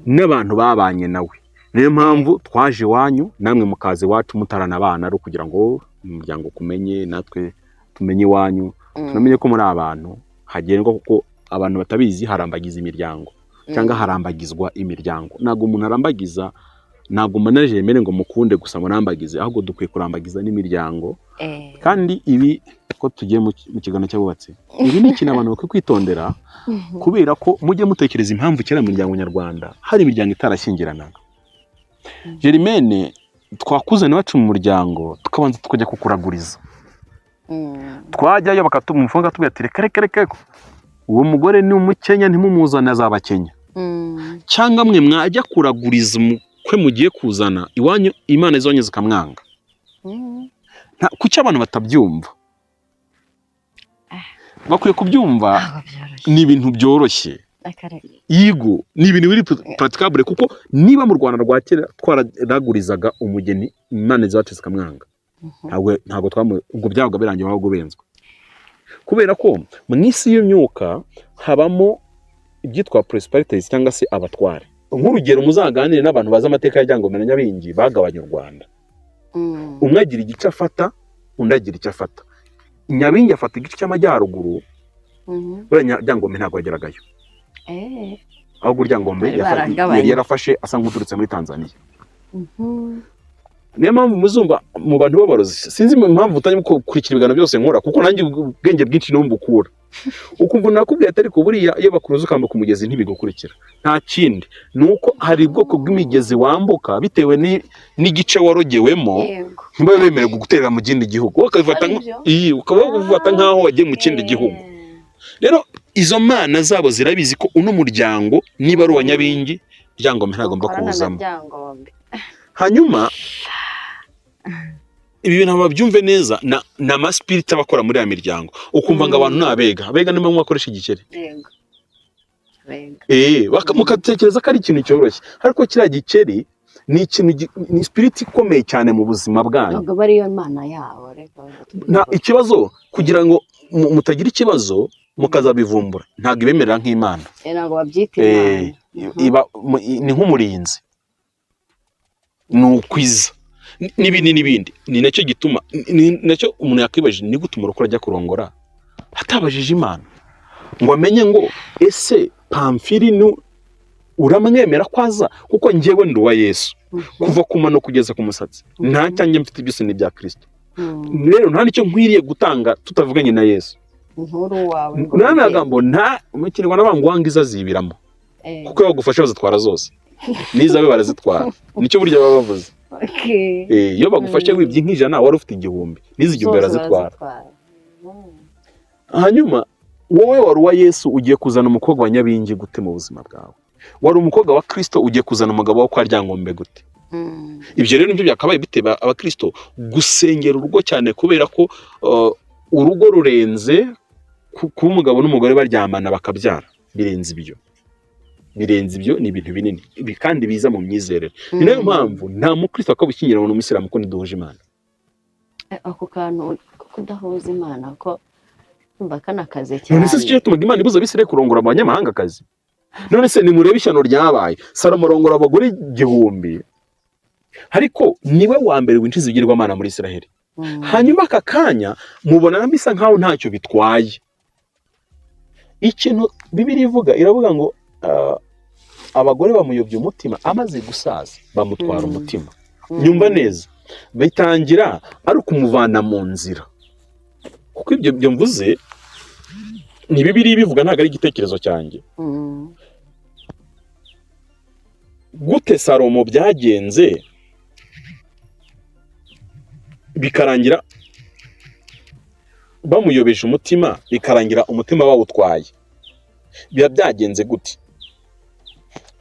n'abantu babanye nawe. Niyo mpamvu twaje iwanyu, namwe mukaza iwacu mutaranabana, ari ukugira ngo umuryango kumenye, natwe tumenye iwanyu, tunamenye ko muri abantu hagendwa, kuko abantu batabizi harambagiza imiryango cyangwa harambagizwa imiryango. Ntabwo umuntu arambagiza, ntabwo manager yemere ngo mukunde gusa murambagize, ahubwo dukwiye kurambagiza n'imiryango. Kandi ibi ko tugiye mu kiganiro cy'abubatsi, ibi ni ikintu abantu bakwiye kwitondera, kubera ko mujye mutekereza impamvu kera mu miryango nyarwanda hari imiryango itarashyingiranaga. Germaine, twakuzana iwacu mu muryango, tukabanza tukajya kukuraguriza. Twajyayo bakatumufunga, akatubwira ati: "Reka, reka, reka, reka, uwo mugore ni umukenya, ntimumuzane, azabakenya." Cyangwa mwe mwajya kuraguriza umukwe mugiye kuzana iwanyu, imana izonye zikamwanga. Kuki abantu batabyumva? Bakwiye kubyumva. Ntabwo byoroshye. Ni ibintu byoroshye. Akareka. Yigo, ni ibintu biri praticable, kuko niba mu Rwanda rwa kera twararagurizaga umugeni, imana zacu zikamwanga, ntabwo ubwo byabaga birangiye, wabaga ubenzwe, kubera ko mu isi y'imyuka habamo ibyitwa principalities cyangwa se abatware. Nk'urugero, muzaganire n'abantu bazi amateka ya Ryangombe na Nyabingi bagabanya u Rwanda. Umwe agira igice afata, undi agira icyo afata. Nyabingi afata igice cy'amajyaruguru. Buriya Ryangombe ntabwo yageragayo. Ahubwo Ryangombe Bari baragabanye. yari yarafashe asa nk'uturutse muri Tanzania. Niyo mpamvu muzumva mu bantu b'abarozi, sinzi impamvu utarimo gukurikira ibiganiro byose nkora, kuko nanjye ubwenge bwinshi niho mbukura. Ukumva nakubwiye ati: "Ariko buriya iyo bakuruza ukambuka umugezi ntibigukurikira." Nta kindi, ni uko hari ubwoko bw'imigezi wambuka bitewe n'igice warogewemo, ntibabe bemerewe guterera mu kindi gihugu. Wowe ukabifata Ari byo? Iyi, ukaba ufata nk'aho wagiye mu kindi gihugu. Rero izo mana zabo zirabizi ko uno muryango niba ari uwa Nyabingi, Ryangombe ntagomba Ukorana na kuwuzamo. Ryangombe. Hanyuma ibi bintu babyumve neza, na amasipiriti aba akora muri ya miryango. Ukumva ngo abantu ni abega, abega nibo bakoresha igikeri. Yego, Bega. Mugatekereza ko ari ikintu cyoroshye, ariko kiriya gikeri ni ikintu ni sipiriti ikomeye cyane mu buzima bwanyu. Ntabwo aba ariyo mana yabo, reka. Nta ikibazo, kugira ngo mutagira ikibazo mukazabivumbura, ntabwo ibemerera nk'imana. Ntabwo babyita imana. Iba ni nk'umurinzi, ni ukwiza n'ibindi n'ibindi. Ni nacyo gituma, ni nacyo umuntu yakwibajije: ni gute umurokore ajya kurongora atabajije Imana ngo amenye ngo ese Pamfiri ni uramwemera ko aza? Kuko njyewe ndi uwa Yesu kuva ku mano kugeza ku musatsi, nta cyanjye mfite, byose ni ibya Kirisito. Rero nta nicyo nkwiriye gutanga tutavuganye na Yesu. Inkuru wawe ngo Nta magambo, nta mu Kinyarwanda bavuga ngo uwangiza azibiramo. Kuko iyo bagufashe bazitwara zose, n'izawe barazitwara, nicyo burya baba bavuze. Iyo bagufashe wibye nk'ijana, wari ufite 1000, n'izi 1000 Zose barazitwara. barazitwara. Hanyuma wowe wari uwa Yesu, ugiye kuzana umukobwa wa Nyabingi gute mu buzima bwawe? Wari umukobwa wa Kirisito, ugiye kuzana umugabo wo kwa Ryangombe gute? Ibyo rero nibyo byakabaye biteba abakirisito gusengera urugo cyane, kubera ko urugo rurenze kuba umugabo n'umugore baryamana bakabyara. Birenze ibyo, birenze ibyo, ni ibintu binini. Ibi kandi biza mu myizerere. Ni nayo mpamvu nta mukristo akaba ushyingiranwa n'umuyisilamu, ko ntiduhuje Imana. Ako kantu ko kudahuza Imana ko umva kanakaze cyane. None se si cyo cyatumaga Imana ibuza Abisirayeli kurongora abanyamahangakazi? None se nimurebe ishyano ryabaye: Salomo arongora abagore 1000, ariko niwe wa mbere winjiza ibigirwamana muri Isiraheli. Hanyuma aka kanya mubona bisa nkaho ntacyo bitwaye. Ikintu Bibiliya ivuga, iravuga ngo abagore bamuyobya umutima, amaze gusaza bamutwara umutima. Nyumva neza, bitangira ari ukumuvana mu nzira, kuko ibyo byo mvuze ni Bibiliya ibivuga, ntabwo ari igitekerezo cyanjye. Gute Salomo byagenze bikarangira bamuyobeje umutima, bikarangira umutima bawutwaye, biba byagenze gute?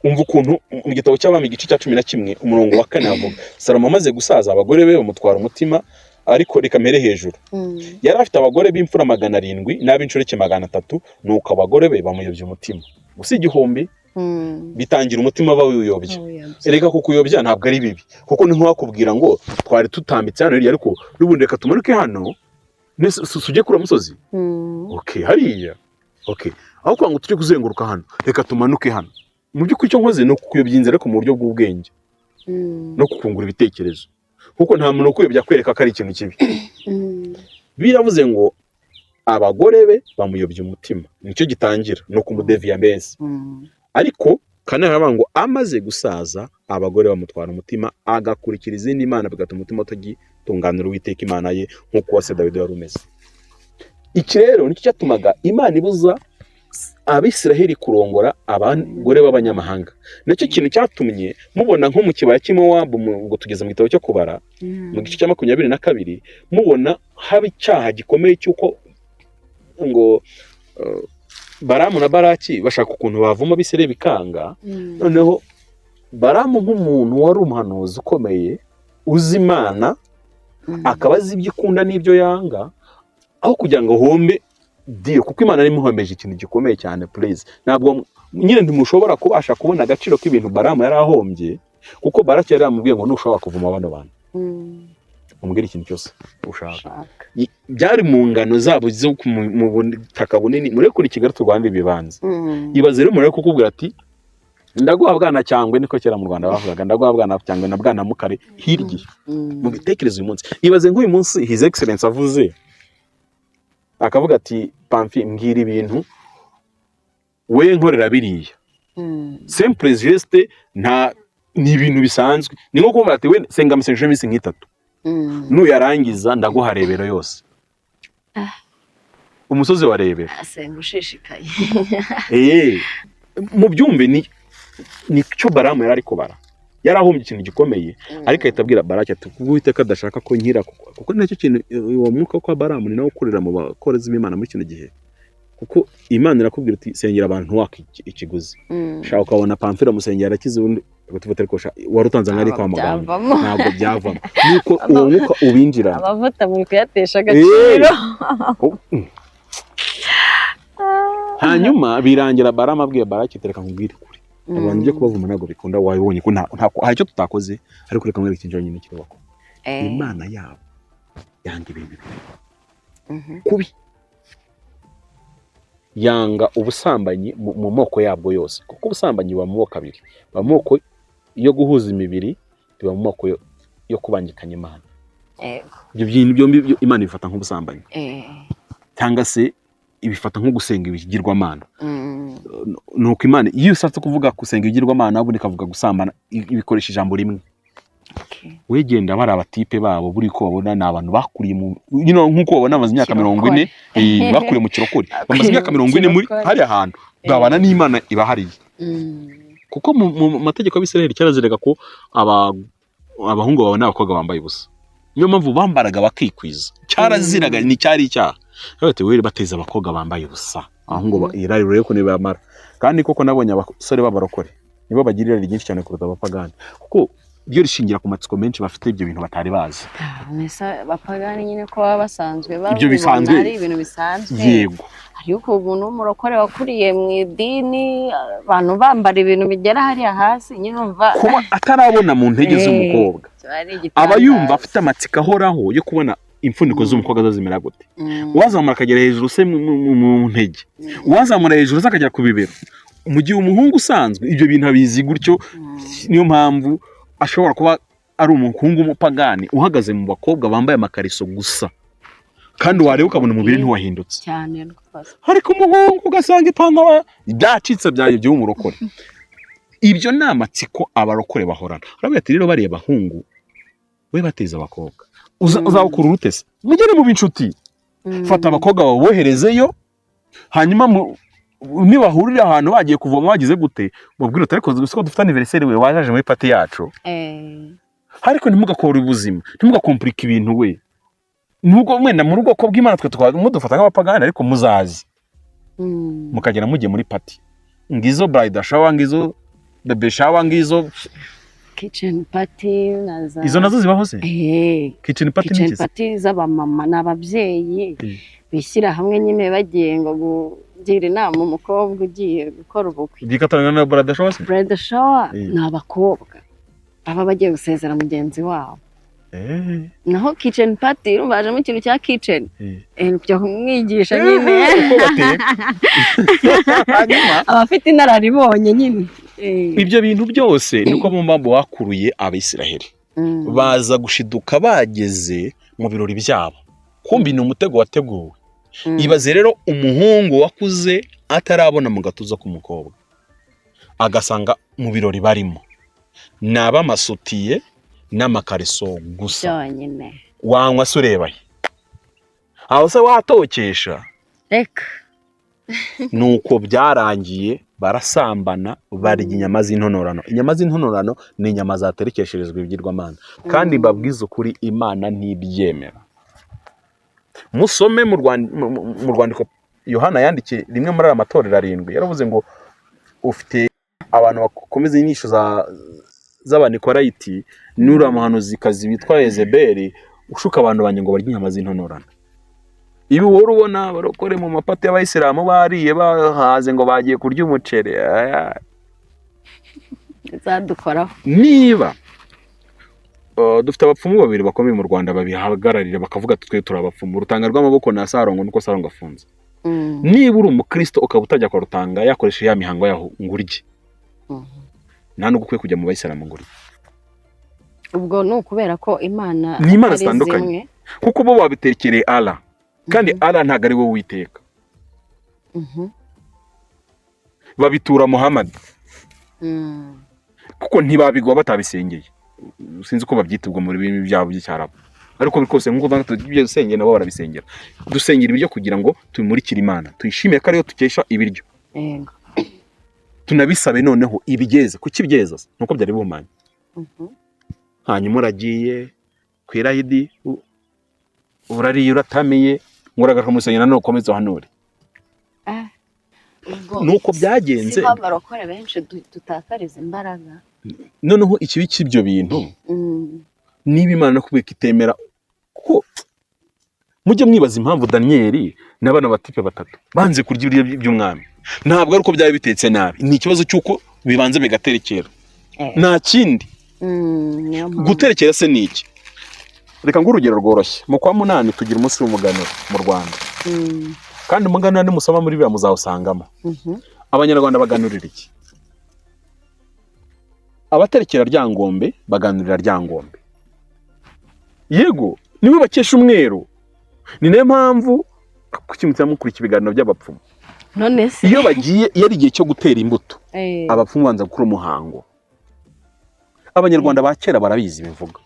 Umva ukuntu mu gitabo cy'Abami igice cya 11 umurongo wa 4 havuga: Salomo amaze gusaza, abagore be bamutwara umutima. Ariko reka mpere hejuru. Yari afite abagore b'imfura 700 n'ab'inshoreke 300, nuko abagore be bamuyobya umutima. Gusa 1000, bitangira umutima bawuyobya. Bawuyobya. Reka kukuyobya ntabwo ari bibi, kuko ni nk'uwakubwira ngo twari tutambitse hano hirya, ariko n'ubundi reka tumanuke hano. Nese tujye kuri uwo musozi? Okay, hariya, okay, aho kugira ngo tujye kuzenguruka hano, reka tumanuke hano. Mu by'ukuri icyo nkoze ni ukukuyobya inzira, ariko mu buryo bw'ubwenge no kukungura ibitekerezo, kuko nta muntu ukuyobya akwereka ko ari ikintu kibi. Biravuze ngo abagore be bamuyobya umutima, nicyo gitangira, ni ukumudeviya mbese. Ariko kane haravuga ngo amaze gusaza abagore bamutwara umutima, agakurikira izindi mana, bigatuma umutima utagitunganira Uwiteka Imana ye nk'uko uwa se Dawidi wari umeze. Iki rero nicyo cyatumaga Imana ibuza Abisiraheli kurongora abagore b'abanyamahanga. Nicyo kintu cyatumye mubona nko mu kibaya cy'i Mowabu, ngo tugeze mu gitabo cyo Kubara, mu gice cya 22, mubona haba icyaha gikomeye cy'uko ngo Baramu na Baraki bashaka ukuntu bavuma Abisiraheli bikanga. Noneho Baramu, nk'umuntu wari umuhanuzi ukomeye uzi Imana, akaba azi ibyo ikunda n'ibyo yanga, aho kugira ngo ahombe deal, kuko Imana yari imuhombeje ikintu gikomeye cyane. Please, ntabwo nyine ntimushobora kubasha kubona agaciro k'ibintu Baramu yari ahombye, kuko Baraki yari yamubwiye ngo nushobora kuvuma bano bantu, umubwire ikintu cyose ushaka. Ushaka. Byari mu ngano zabo zo mu butaka bunini muri kuri Kigali turwanira ibibanza. Ibaze rero umuntu ari kukubwira ati ndaguha Bwana Cyangwe, niko kera mu Rwanda bavugaga, ndaguha Bwana Cyangwe na Bwana Mukare hirya. Mu bitekerezo uyu munsi, ibaze nk'uyu munsi His Excellence avuze, akavuga ati Pamfi, mbwira ibintu we nkorera biriya. Simple geste, nta ni ibintu bisanzwe, ni nko kuvuga ati we senga amasengesho y'iminsi nk'itatu, nuyarangiza ndaguha Rebero yose, umusozi wa Rebero. Asenga ushishikaye. Mu byumve, ni nicyo Baramu yari ari kubara. Yari ahombye ikintu gikomeye, ariko ahita abwira Baraki ati kuko Uwiteka adashaka ko nkira, kuko nacyo kintu, uwo mwuka wo kwa Baramu ni nawo ukorera mu bakozi b'Imana muri kino gihe, kuko Imana irakubwira iti sengera abantu waka ikiguzi. Shaka ukabona Pamfila musengera arakize, ubundi ugatufata, ariko sha wari utanze nk'ari kwa muganga. Byavamo. Ntabwo byavamo, nuko uwo mwuka ubinjirana. Amavuta muri kuyatesha agaciro. Oh. Hanyuma birangira Baramu abwiye Baraki, tereka nkubwire kuri abantu byo kubavuma ntabwo bikunda, wabibonye ko hari icyo tutakoze, ariko reka nkwereke ikintu cyonyine kirubako. Imana yabo yanga ibintu bibiri kubi: yanga ubusambanyi mu moko yabwo yose, kuko ubusambanyi buba mu moko abiri, buba mu moko yo guhuza imibiri, biba mu moko yo kubangikanya Imana. Ibyo bintu byombi Imana ibifata nk'ubusambanyi, cyangwa se ibifata nko gusenga ibigirwamana. Nuko Imana iyo ushatse kuvuga gusenga ibigirwamana, ubundi ikavuga gusambana, ibikoresha ijambo rimwe. Wegenda bari abatipe babo, buri ko babona ni abantu bakuriye mu nk'uko babona bamaze imyaka 40, bakuriye mu kirokore, bamaze imyaka 40 muri Kirokore. hariya hantu babana n'Imana ibahariye, kuko mu mategeko y'Abisiraheli cyaraziraga ko abahungu babona abakobwa bambaye ubusa. Niyo mpamvu bambaraga bakikwiza, cyaraziraga, ni cyari icyaha. Bati we bateza abakobwa bambaye ubusa, abahungu irari rero ko nibamara. Kandi koko nabonye abasore b'abarokore nibo bagira irari ryinshi cyane kuruta abapagani, kuko ryo rishingira ku matsiko menshi bafite, ibyo bintu batari bazi. Mbese abapagani nyine ko baba basanzwe Ibyo babibona bisanzwe. ari ibintu bisanzwe. Ariko umuntu w'umurokore wakuriye mu idini, abantu bambara ibintu bigera hariya hasi nyine, umva Kuba atarabona mu ntege z'umukobwa, kiba ari igitangaza. aba yumva afite amatsiko ahoraho yo kubona impfundiko z'umukobwa zo zimera gute. Uwazamura akagera hejuru se mu ntege, uwazamura hejuru se akagera ku bibero, mu gihe umuhungu usanzwe ibyo bintu abizi gutyo. Niyo mpamvu ashobora kuba ari umuhungu w'umupagani uhagaze mu bakobwa bambaye amakariso gusa, kandi wareba ukabona umubiri ntiwahindutse. Cyane rwose. Ariko umuhungu ugasanga ipantaro byacitse, byaye by'umurokore. Ibyo ni amatsiko abarokore bahorana. Aravuga ati rero bariya bahungu we bateza abakobwa, uzawukura urute se? Mugere mu b'inshuti, fata abakobwa baboherezeyo, hanyuma nibahurira ahantu bagiye kuvoma bagize gute, mubwire uti ariko uzi ko dufite anniversaire, we wajaje muri party yacu? Ariko ntimugakore ubuzima, ntimugakomplika ibintu we. Nubwo mwenda muri ubwoko bw'Imana twe tukaba mudufata nk'abapagani, ariko muzazi mukagera mugiye muri party, ngizo bridal shower, ngizo baby shower, ngizo Kitchen party na za Izo nazo zibaho se? Kitchen party ni Kitchen iki se? party z'abamama n'ababyeyi bishyira hamwe nyine bagiye ngo kugira inama umukobwa ugiye gukora ubukwe. Byifatanya na bridal shower se? Bridal shower ni abakobwa baba bagiye gusezera mugenzi wabo. Naho kitchen party, urumva hajemo ikintu cya kitchen, kujya kumwigisha nyine Uko bateka hanyuma. Abafite inararibonye nyine. Ibyo bintu byose niko mu mpamvu bakuruye Abisiraheli, baza gushiduka bageze mu birori byabo, kumbi ni umutego wateguwe. Ibaze rero umuhungu wakuze atarabona mu gatuza k'umukobwa, agasanga mu birori barimo ni ab'amasutiye n'amakariso gusa. Byonyine. Wanywa se ureba he? Aho se watokesha? Reka. Nuko byarangiye barasambana, barya inyama z'intonorano. Inyama z'intonorano ni inyama zaterekesherezwa ibigirwamana, kandi mbabwize ukuri, Imana ntibyemera. Musome mu rwandiko Yohana yandikiye rimwe muri aya matorero arindwi, yaravuze ngo ufite abantu bakomeza inyigisho z'Abanikorayiti n'uriya muhanuzikazi witwa Yezebeli ushuka abantu banjye ngo barye inyama z'intonorano. Ibi wowe ubona barokore mu mapati y'Abayisilamu bariye bahaze ngo bagiye kurya umuceri. Aya. Zadukoraho. Niba dufite abapfumu babiri bakomeye mu Rwanda babihagararira, bakavuga ati twe turi abapfumu, Rutanga rw'amaboko na Sarongo, nuko Sarongo afunze. Niba uri umukristo ukaba utajya kwa Rutanga yakoresheje ya mihango yaho ngo urye, nta nubwo ukwiye kujya mu Bayisilamu ngo urye. Ubwo ni ukubera ko Imana Ni imana atari zitandukanye. zimwe. Kuko bo babitekereye Allah, kandi Allah ntabwo ari wowe Witeka. Babitura Muhammad, kuko ntibabigwa batabisengeye. Sinzi uko babyita ubwo mu rurimi byabo by'Icyarabu, ariko biri kose nk'uko tujya dusengera, nabo barabisengera. Dusengera ibiryo kugira ngo tubimurikire Imana, tuyishimiye ko ariyo dukesha ibiryo. Tunabisabe noneho ibigeza. Kuki ibyeza se? Nuko byari bihumanye. Hanyuma uragiye ku irahidi, urariye, uratamiye, ngo uragaruka mu rusengero nanone ukomeze uhanure. Ubwo Nuko byagenze. Si ho abarokore benshi dutakariza imbaraga. Noneho ikibi cy'ibyo bintu, niba Imana no kubika itemera kuko, mujye mwibaza impamvu Daniyeli n'abana batipe batatu banze kurya ibiryo by'umwami. Ntabwo ari uko byari bitetse nabi, ni ikibazo cy'uko bibanza bigaterekera. Nta kindi. Niyo mpamvu. Guterekera se ni iki? Reka nguhe urugero rworoshye. Mu kwa munani tugira umunsi w'umuganura mu Rwanda, kandi umuganura nimusoma muri biriya muzawusangamo. Abanyarwanda baganurira iki? Abaterekera Ryangombe baganurira Ryangombe, yego, niwe bakesha umweru. Ni nayo mpamvu kuki mutima mukurikira ibiganiro by'abapfumu. None se Iyo bagiye, iyo ari igihe cyo gutera imbuto, abapfumu banza gukora umuhango. Abanyarwanda ba kera barabizi, bivuga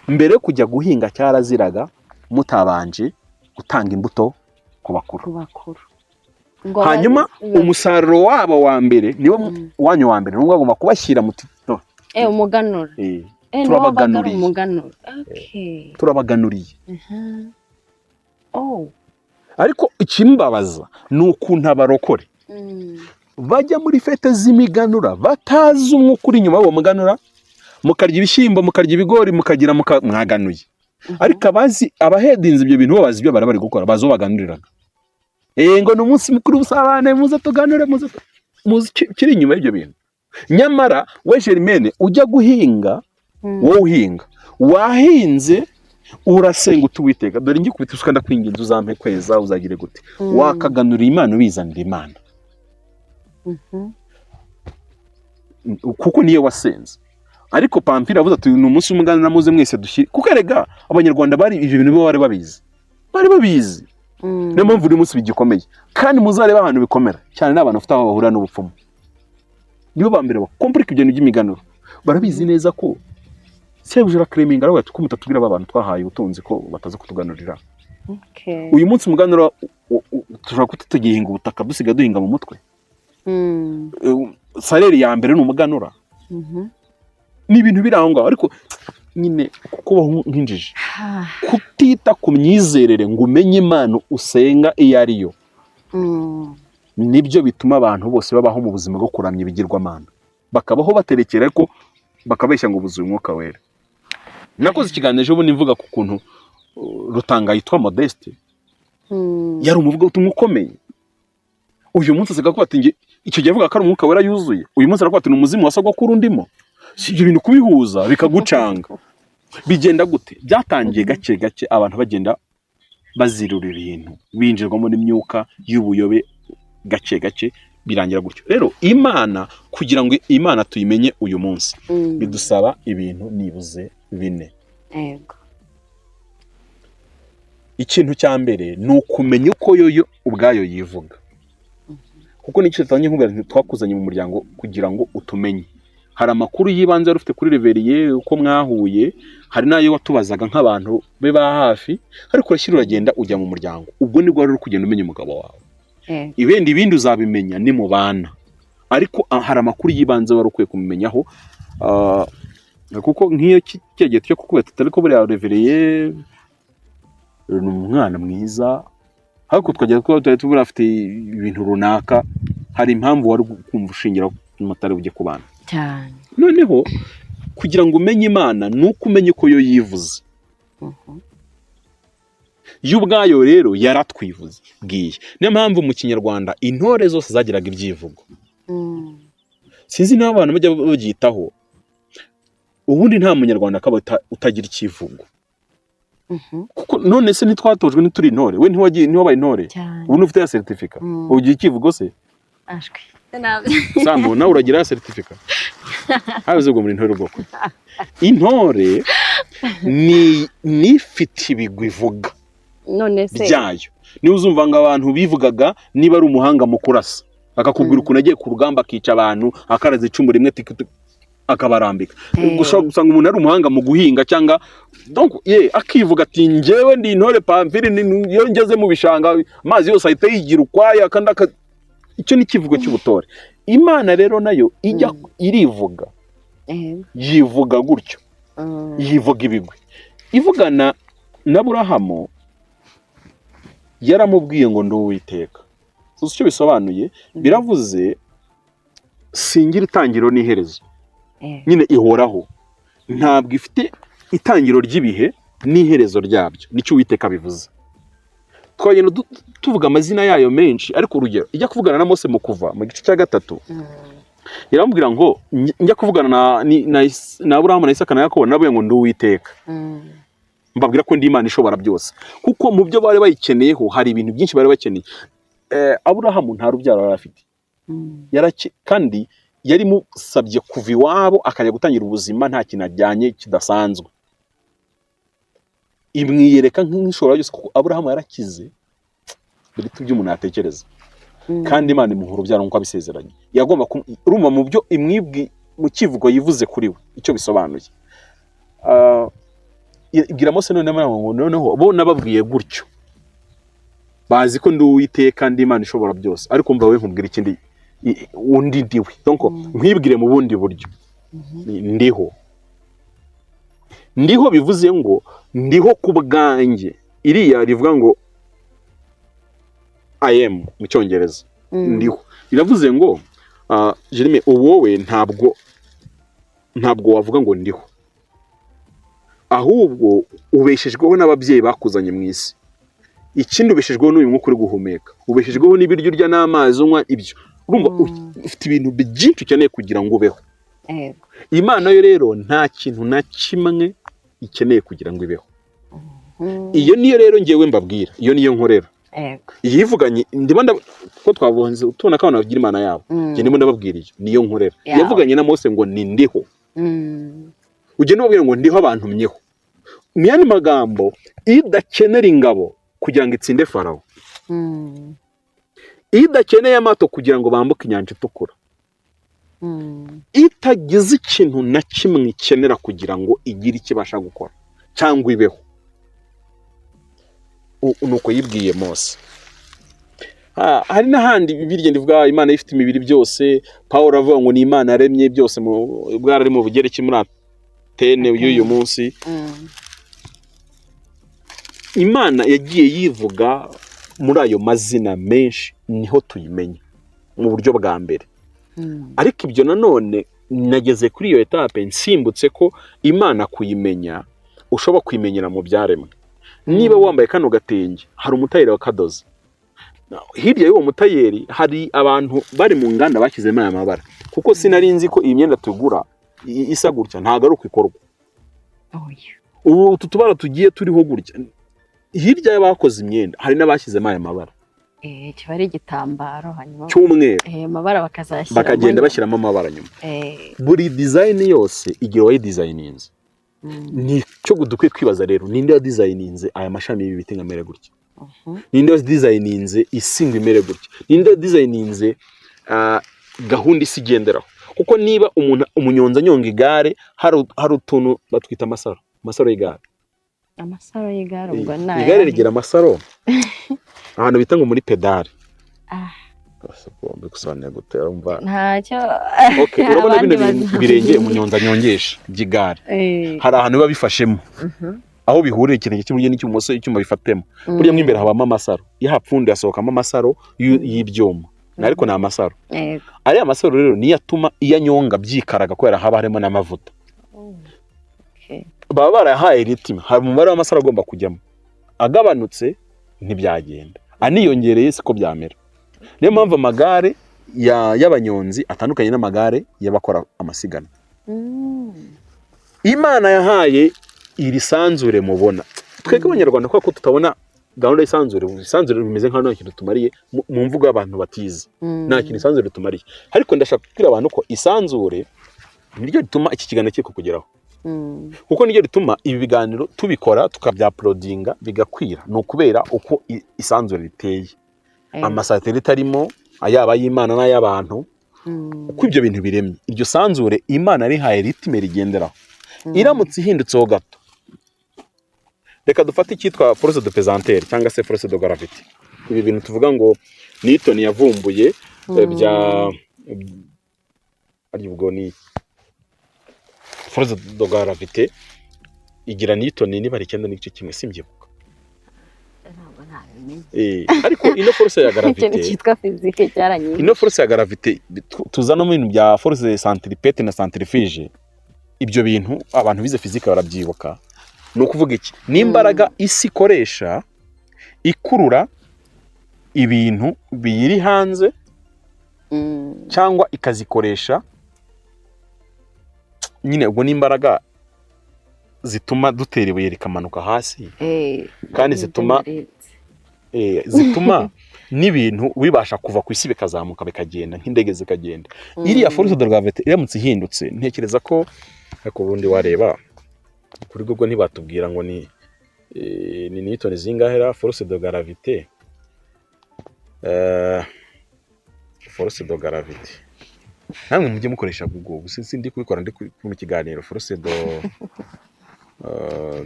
mbere yo kujya guhinga cyaraziraga mutabanje gutanga imbuto ku bakuru. Ku bakuru. Ngo Hanyuma umusaruro wabo wa mbere niwo wanyu wa mbere, niwo bagomba kubashyira muti no, Umuganura. Niwo wabaga ari Turabaganuriye. umuganura, okay. Turabaganuriye. Oh. Ariko ikimbabaza ni ukuntu abarokore bajya muri fête z'imiganura batazi umwuka uri inyuma y'uwo muganura, mukarya ibishyimbo, mukarya ibigori, mukagira mwaganuye. Ariko abazi abahedinze ibyo bintu bo bazi ibyo bari bari gukora, bazi uwo baganuriraga. Ngo ni umunsi mukuru w'ubusabane, muze tuganure, muze muzi kiri inyuma y'ibyo bintu. Nyamara we Germaine ujya guhinga, wowe uhinga, wahinze, urasenga uti: "Uwiteka, dore ngikubita isuka, ndakwinginze uzampe kweza, uzagire gute?" Wakaganurira Imana, ubizanira Imana, kuko niyo wasenze. Ariko Pamphile avuze ati ni umunsi w'umuganura, muze mwese dushyire, kuko erega Abanyarwanda bari ibyo bintu bo bari babizi, bari babizi. Niyo mpamvu buri munsi bigikomeye. Kandi muzarebe ahantu bikomera cyane n'abantu bafite aho bahurira n'ubupfumu, nibo ba mbere bakomplika ibyo bintu by'imiganuro. Barabizi neza ko sebuja arakereminga, aravuga ati ko mutatubwira aba bantu twahaye ubutunzi ko bataza kutuganurira? Uyu munsi umuganura dushobora kuba tugihinga ubutaka, dusigaye duhinga mu mutwe. Salaire ya mbere ni umuganura. Ni ibintu biri aho ngaho, ariko nyine kubaho nk'injiji, kutita ku myizerere ngo umenye Imana usenga iyo ari yo, nibyo bituma abantu bose babaho mu buzima bwo kuramya ibigirwamana, bakabaho baterekera ariko bakabeshya ngo buzuye Umwuka Wera. Nakoze ikiganiro ejo bundi mvuga ku kuntu Rutanga yitwa Modeste yari umuvugabutumwa ukomeye. Uyu munsi asigaye avuga ati icyo gihe avuga ko ari Umwuka Wera yuzuye, uyu munsi aravuga ati ni umuzimu wa sogokuru ndimo. Si ibyo bintu kubihuza bikagucanga, bigenda gute? Byatangiye gake gake, abantu bagenda bazirura ibintu, binjirwamo n'imyuka y'ubuyobe gake gake, birangira gutyo. Rero Imana, kugira ngo Imana tuyimenye uyu munsi, bidusaba ibintu nibuze bine. Ikintu cya mbere ni ukumenya uko yo ubwayo yivuga, kuko nicyo dutangiye nkubwira nti twakuzanye mu muryango kugira ngo utumenye. Hari amakuru y'ibanze wari ufite kuri Reveriye uko mwahuye, hari n'ayo watubazaga nk'abantu be ba hafi, ariko urashyira uragenda ujya mu muryango, ubwo nibwo wari uri kugenda umenya umugabo wawe. Ibindi uzabimenya nimubana, ariko hari amakuru y'ibanze wari ukwiye kubimenyaho. Kuko nk'iyo cya gihe cyo kukubita tutari ko buriya revereye ni umwana mwiza, ariko tukajya kuba tutari tubura afite ibintu runaka, hari impamvu wari kumva ushingira mutari bujye kubana. Noneho kugira ngo umenye Imana ni uko umenye ko yo yivuze. Yo ubwayo rero yaratwivuze bwiye. Niyo mpamvu mu Kinyarwanda intore zose zagiraga ibyivugo. Sinzi niba abantu bajya babyitaho. Ubundi nta Munyarwanda akaba utagira icyivugo. Kuko none se ntitwatojwe, ntituri intore? We ntiwagiye, ntiwabaye intore? Cyane. Ubu ntufite ya certificat? Ugira icyivugo se? Ashwi. Sambu, nawe uragira ya certificat? Habuze ubwo muri intore ubwoko. Intore ni nifite ibigwi ivuga None se byayo. Niba uzumva ngo abantu bivugaga, niba ari umuhanga mu kurasa, akakubwira ukuntu agiye ku rugamba akica abantu, akaraza icumu rimwe tik tik, akabarambika. Ushobora gusanga umuntu ari umuhanga mu guhinga cyangwa donc ye akivuga ati: "Njyewe ndi intore Pamfili, iyo ngeze mu bishanga amazi yose ahita yigira ukwaya." Kandi icyo ni ikivugo cy'ubutore. Imana rero nayo ijya irivuga, yivuga gutyo, yivuga ibigwi. Ivugana na Burahamu yaramubwiye ngo: "Ndi Uwiteka." Uzi icyo bisobanuye? Biravuze singira itangiriro n'iherezo. Nyine ihoraho, ntabwo ifite itangiriro ry'ibihe n'iherezo ryabyo. Nicyo Uwiteka bivuze. Twagenda tuvuga amazina yayo menshi, ariko urugero, ijya kuvugana na Mose mu Kuva mu gice cya 3, iramubwira ngo: "Njya kuvugana na Aburahamu na Isaka na Yakobo, nababwiye ngo ndi Uwiteka, mbabwira ko ndi Imana ishobora byose." Kuko mu byo bari bayikeneyeho hari ibintu byinshi bari bakeneye. Aburahamu nta rubyaro yari afite. Kandi yari musabye kuva iwabo akajya gutangira ubuzima nta kintu ajyanye kidasanzwe. Imwiyereka nk'ishobora byose, kuko Aburahamu yarakize biruta ibyo umuntu yatekereza, kandi Imana imuha urubyaro nk'uko abisezeranye. Yagomba urumva mu byo imwibwi mu kivugo yivuze kuri we icyo bisobanuye. Ibwira Mose noneho ngo: "Noneho bo nababwiye gutyo, bazi ko ndi Uwiteka, ndi Imana ishobora byose, ariko mva we nkubwira ikindi undi ndiwe. Donc nkwibwire mu bundi buryo. Ndiho." Ndiho bivuze ngo ndiho ku bwanjye. Iriya rivuga ngo "I am" mu Cyongereza. Ndiho biravuze ngo Jeremy, wowe ntabwo wavuga ngo ndiho, ahubwo ubeshejweho n'ababyeyi bakuzanye mu isi. Ikindi, ubeshejweho n'uyu mwuka uri guhumeka, ubeshejweho n'ibiryo urya n'amazi unywa. Ibyo urumva, ufite ibintu byinshi ukeneye kugira ngo ubeho. Imana yo rero nta kintu na kimwe ikeneye kugira ngo ibeho. Iyo niyo rero ngewe mbabwira, iyo niyo nkorera. Yivuganye ndimo ko twabonze tubona ko abantu bagira imana yabo. Njye ndimo ndababwira iyo niyo nkorera. Yavuganye na Mose ngo ni ndiho. Ugenda ubabwira ngo ndiho abantumyeho. Mu yandi magambo, idakenera ingabo kugira ngo itsinde Farawo, idakeneye amato kugira ngo bambuke Inyanja Itukura, itagize ikintu na kimwe ikenera kugira ngo igire icyo ibasha gukora cyangwa ibeho. Nuko yibwiye Mose. Hari n'ahandi Bibiliya ivuga Imana ifite imibiri byose. Paul avuga ngo ni Imana yaremye byose, mu bwari ari mu Bugereki, muri Atene y'uyu munsi. Imana yagiye yivuga muri ayo mazina menshi, niho tuyimenya mu buryo bwa mbere. Ariko ibyo nanone nageze kuri iyo étape nsimbutse ko Imana kuyimenya ushobora kuyimenyera mu byaremwe. Niba wambaye kano gatenge, hari umutayeri wakadoze. Hirya y'uwo mutayeri hari abantu bari mu nganda bashyizemo aya mabara, kuko sinari nzi ko iyi myenda tugura isa gutya ntabwo ari uko ikorwa. Oya. Ubu utu tubara tugiye turiho gutya, hirya y'abakoze imyenda hari n'abashyizemo aya mabara. Kiba ari igitambaro, hanyuma cy'umweru, amabara bakazashyiramo bakagenda nyuma. bashyiramo amabara nyuma. Buri design yose igira uwayidesigninze. Nicyo dukwiye kwibaza rero: ninde wadesigninze aya mashami y'ibi biti ngo amere gutya? Ninde wadesigninze isi ngo imere gutya? Ninde wadesigninze gahunda isi igenderaho? Kuko niba umuntu umunyonzi anyonga igare, hari utuntu batwita amasaro, amasaro y'igare. Amasaro y'igare ubwo ni Igare ayahe? rigira amasaro ahantu bita ngo muri pédale. Ah. Mbigusobanurira gute? Urumva? Ntacyo. Okay, urabona bino Abandi bintu ibirenge umunyonzi anyongesha by'igare, hari ahantu biba bifashemo, aho bihurira ikirenge cy'iburyo n'icy'ibumoso, icyuma bifatemo. Burya mo imbere habamo amasaro, iyo hapfunduye hasohokamo amasaro y'ibyuma, ariko ni amasaro. Ariya masaro rero niyo atuma iyo anyonga byikaraga, kubera haba harimo n'amavuta. Baba barayahaye rythme, hari umubare w'amasaro agomba kujyamo. Agabanutse ntibyagenda, aniyongereye siko byamera. Niyo mpamvu amagare y'abanyonzi atandukanye n'amagare y'abakora amasiganwa. Imana yahaye iri sanzure mubona. Twebwe Abanyarwanda, kubera ko tutabona gahunda y'isanzure, isanzure bimeze nkaho nta kintu tumariye mu mvugo y'abantu batize, nta kintu isanzure tumariye. Ariko ndashaka kubwira abantu ko isanzure niryo rituma iki kiganiro kiri kukugeraho, kuko niryo rituma ibi biganiro tubikora, tukabyauploadinga bigakwira. Ni ukubera uko isanzure riteye, amasatelite arimo, ayaba ay'Imana n'ay'abantu, uko ibyo bintu biremye. Iryo sanzure Imana rihaye rythme rigenderaho. Iramutse ihindutseho gato, reka dufate icyitwa force de pesanteur cyangwa se force de gravité, ibi bintu tuvuga ngo Newton yavumbuye, bya ari ubwo ni force de gravité igira Newton niba ari 9.1, simbyibuka. Ntabwo nabimenye. Ariko ino force ya Ikintu gravité, cyitwa physique cyaranyiye. ino force ya gravité tuza no mu bintu bya force centripète na centrifuge. Ibyo bintu abantu bize physique barabyibuka. Ni ukuvuga iki? Ni imbaraga isi ikoresha ikurura ibintu biyiri hanze, cyangwa ikazikoresha nyine. Ubwo ni imbaraga zituma dutera ibuye rikamanuka hasi, kandi nibyo narebye. zituma n'ibintu bibasha kuva ku isi bikazamuka, bikagenda nk'indege zikagenda. Iriya force de gravité iramutse ihindutse, ntekereza ko, ariko ubundi wareba kuri Google ntibatubwira ngo ni newton zingahe ra force de gravité? Force de gravité, namwe mujye mukoresha Google gusa, sindi kubikora ndi mu kiganiro. Force de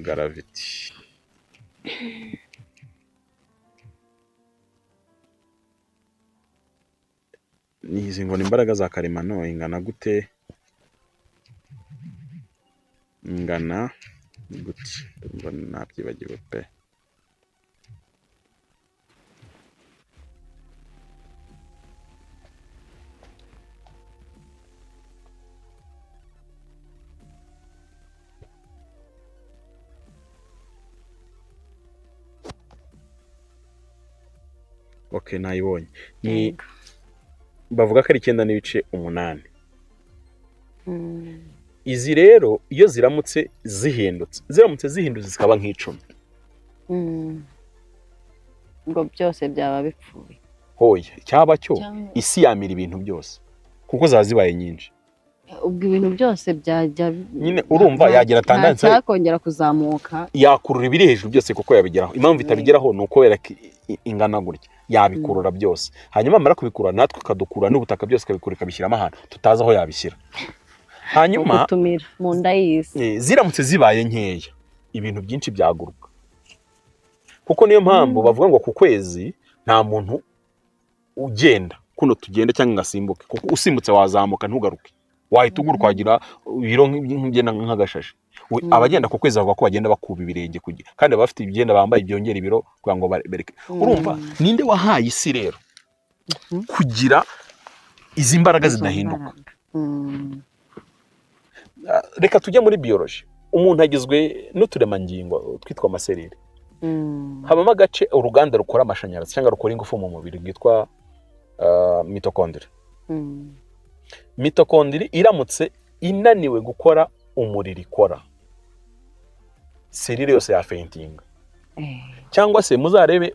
gravité, ni izi ngo ni imbaraga za karemano. Ingana gute? Ingana gute? Ndumva nabyibagiwe pe. Ok, nayibonye. Ni bavuga ko ari 9.8. Izi rero iyo ziramutse zihindutse zikaba nk'icumi, Ngo byose byaba bipfuye? Hoya, cyaba cyo Cyangwa- isi yamira ibintu byose, kuko zaba zibaye nyinshi. Ubwo ibintu byose byajya Nyine urumva yagira tendance- Nta cyakongera kuzamuka. Yakurura ibiri hejuru byose, kuko yabigeraho. Impamvu itabigeraho ni ukubera ko ingana gutya, yabikurura byose. Hanyuma amara kubikurura, natwe ikadukura n'ubutaka, byose ikabikura, ikabishyiramo ahantu tutazi aho yabishyira. Hanyuma Gutumira mu nda y'isi. Ziramutse zibaye nkeya, ibintu byinshi byaguruka, kuko niyo mpamvu bavuga ngo ku kwezi nta muntu ugenda kuno tugenda cyangwa ngo asimbuke, kuko usimbutse wazamuka ntugaruke, wahita uguruka, wagira ibiro nk'ugenda nk'agashashi. Abagenda ku kwezi bavuga ko bagenda bakuba ibirenge kugira, kandi baba bafite imyenda bambaye byongera ibiro kugira ngo bereke. Urumva, ninde wahaye isi rero kugira izi mbaraga Izo zidahinduka? mbaraga. Reka tujye muri biology. Umuntu agizwe n'uturemangingo twitwa amaserire. Habamo agace, uruganda rukora amashanyarazi cyangwa rukora ingufu mu mubiri, rwitwa mitochondria. Mitochondria iramutse inaniwe gukora umuriro ikora, serire yose yafaintinga. Cyangwa se muzarebe,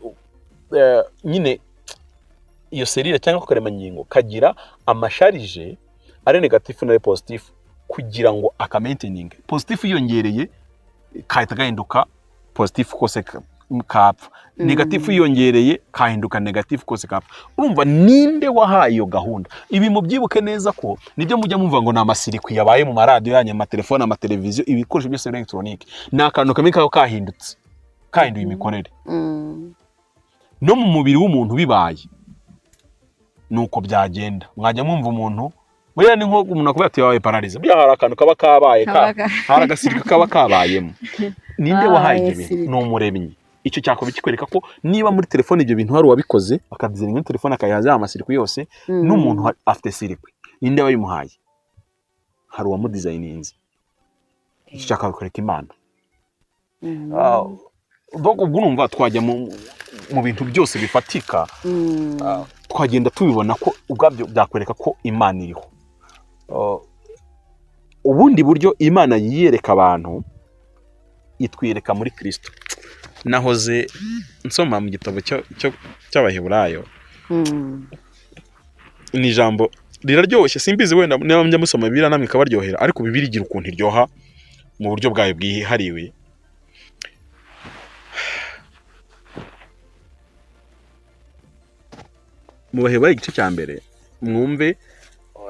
nyine iyo serire cyangwa ako karemangingo kagira amacharge ari négatif na positif kugira ngo akamaintaininge. Positif yiyongereye kahita gahinduka positif kose kapfa, négatif yiyongereye kahinduka négatif kose kapfa. Urumva, ninde wahaye iyo gahunda? Ibi mubyibuke neza ko nibyo mujya mumva ngo ni amacircuit yabaye mu maradiyo yanyu, amatelefone, amateleviziyo, ibikoresho byose bya elegitoronike. Ni akantu kamwe kaba kahindutse, kahinduye imikorere. No mu mubiri w'umuntu bibaye Nuko byagenda, mwajya mwumva umuntu buriya ni nko umuntu akubwira ati: "Wabaye paralysé." Buriya hari akantu kaba kabaye hari agasirika kaba kabayemo. Ninde wahaye ibyo bintu? Sirika. Ni Umuremyi. Icyo cyakuba kikwereka ko niba muri telefone ibyo bintu hari uwabikoze, akadesigninga telefone, akayiha ya ma circuit yose, n'umuntu afite circuit, ninde wabimuhaye? Hari uwamudesigninze. Icyo cyakakwereka Imana. Donc ubwo urumva twajya mu bintu byose bifatika, twagenda tubibona ko ubwabyo byakwereka ko Imana iriho. Ubundi buryo Imana yiyereka abantu, itwiyereka muri Kirisito. Nahoze nsoma mu gitabo cy'Abaheburayo. Ni ijambo riraryoshye, simbizi wenda niba mujya musoma Bibiliya namwe ikabaryohera, ariko Bibiliya igira ukuntu iryoha mu buryo bwayo bwihariwe. Mu Baheburayo igice cya mbere, mwumve,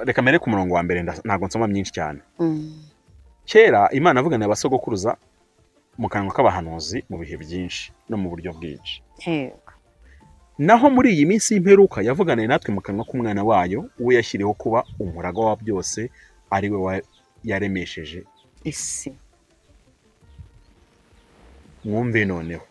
reka mbere ku murongo wa mbere, ntabwo nsoma myinshi cyane. Kera Imana avugana abasogokuruza mu kanwa k'abahanuzi mu bihe byinshi no mu buryo bwinshi. Naho muri iyi minsi y'imperuka yavuganiye natwe mu kanwa k'Umwana wayo, we yashyiriweho kuba umuragwa wa byose, ari we yaremesheje isi. Mwumve noneho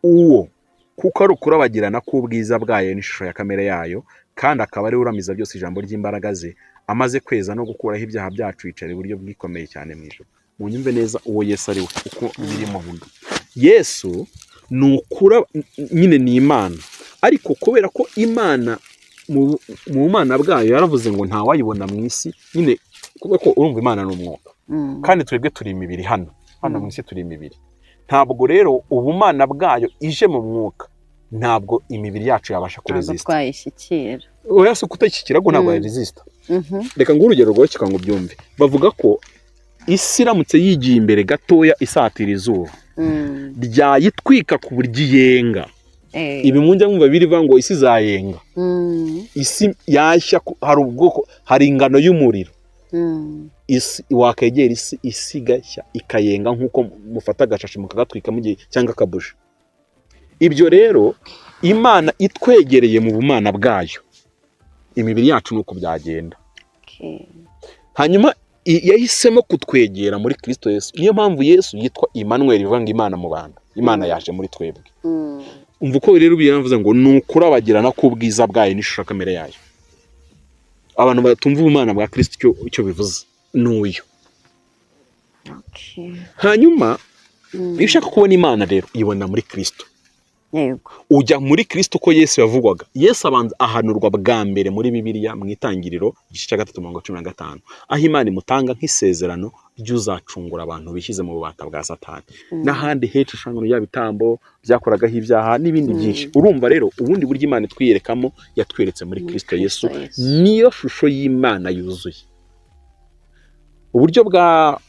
uwo, kuko ari ukurabagirana k'ubwiza bwayo n'ishusho ya kamere yayo, kandi akaba ari we uramiza byose ijambo ry'imbaraga ze, amaze kweza no gukuraho ibyaha byacu, yicara iburyo bw'ikomeye cyane mu ijuru. Munyumve neza uwo Yesu ari we, uko birimo vuga. Yesu ni ukura nyine, ni Imana, ariko kubera ko Imana mu bumana bwayo yaravuze ngo ntawayibona mu isi nyine, kubera ko urumva Imana ni umwuka, kandi twebwe turi imibiri hano mu isi, turi imibiri. Ntabwo rero ubumana bwayo ije mu mwuka, ntabwo imibiri yacu yabasha Ntabwo kuresista. twayishyikira. Oya, si ukutashyikira, ahubwo ntabwo yaresista. Reka nguhe urugero rworoshye ngo ubyumve. Bavuga ko isi iramutse yigiye imbere gatoya isatira izuba, ryayitwika ku buryo iyenga. Ibi mujya mwumva birivuga ngo isi izayenga. Isi yashya, hari ubwoko, hari ingano y'umuriro isi wakegera, isi igashya, ikayenga, nk'uko mufata agashashi mukagatwika mu gihe cyangwa akabuji. Ibyo rero, Imana itwegereye mu bumana bwayo, imibiri yacu ni uko byagenda. Hanyuma yahisemo kutwegera muri Kristo Yesu. Niyo mpamvu Yesu yitwa Emmanuel, bivuga ngo Imana mu bantu, Imana yaje muri twebwe. Umva uko rero biravuze ngo ni ukurabagirana k'ubwiza bwayo n'ishusho ya kamere yayo. Abantu batumva ubumana bwa Kristo icyo bivuze ni uyu. Hanyuma iyo ushaka kubona Imana rero, uyibona muri Kristo. Ujya muri Kristo uko Yesu yavugwaga. Yesu abanza ahanurwa bwa mbere muri Bibiliya mu Itangiriro igice cya 3 mirongo 15, aho Imana imutanga nk'isezerano ry'uzacungura abantu bishyize mu bubata bwa Satani. N'ahandi henshi usanga ya bitambo byakoragaho ibyaha n'ibindi byinshi. Urumva rero ubundi buryo Imana itwiyerekamo, yatweretse muri Muri Kristo Yesu. Kristo Yesu. Niyo shusho y'Imana yuzuye. Uburyo bwa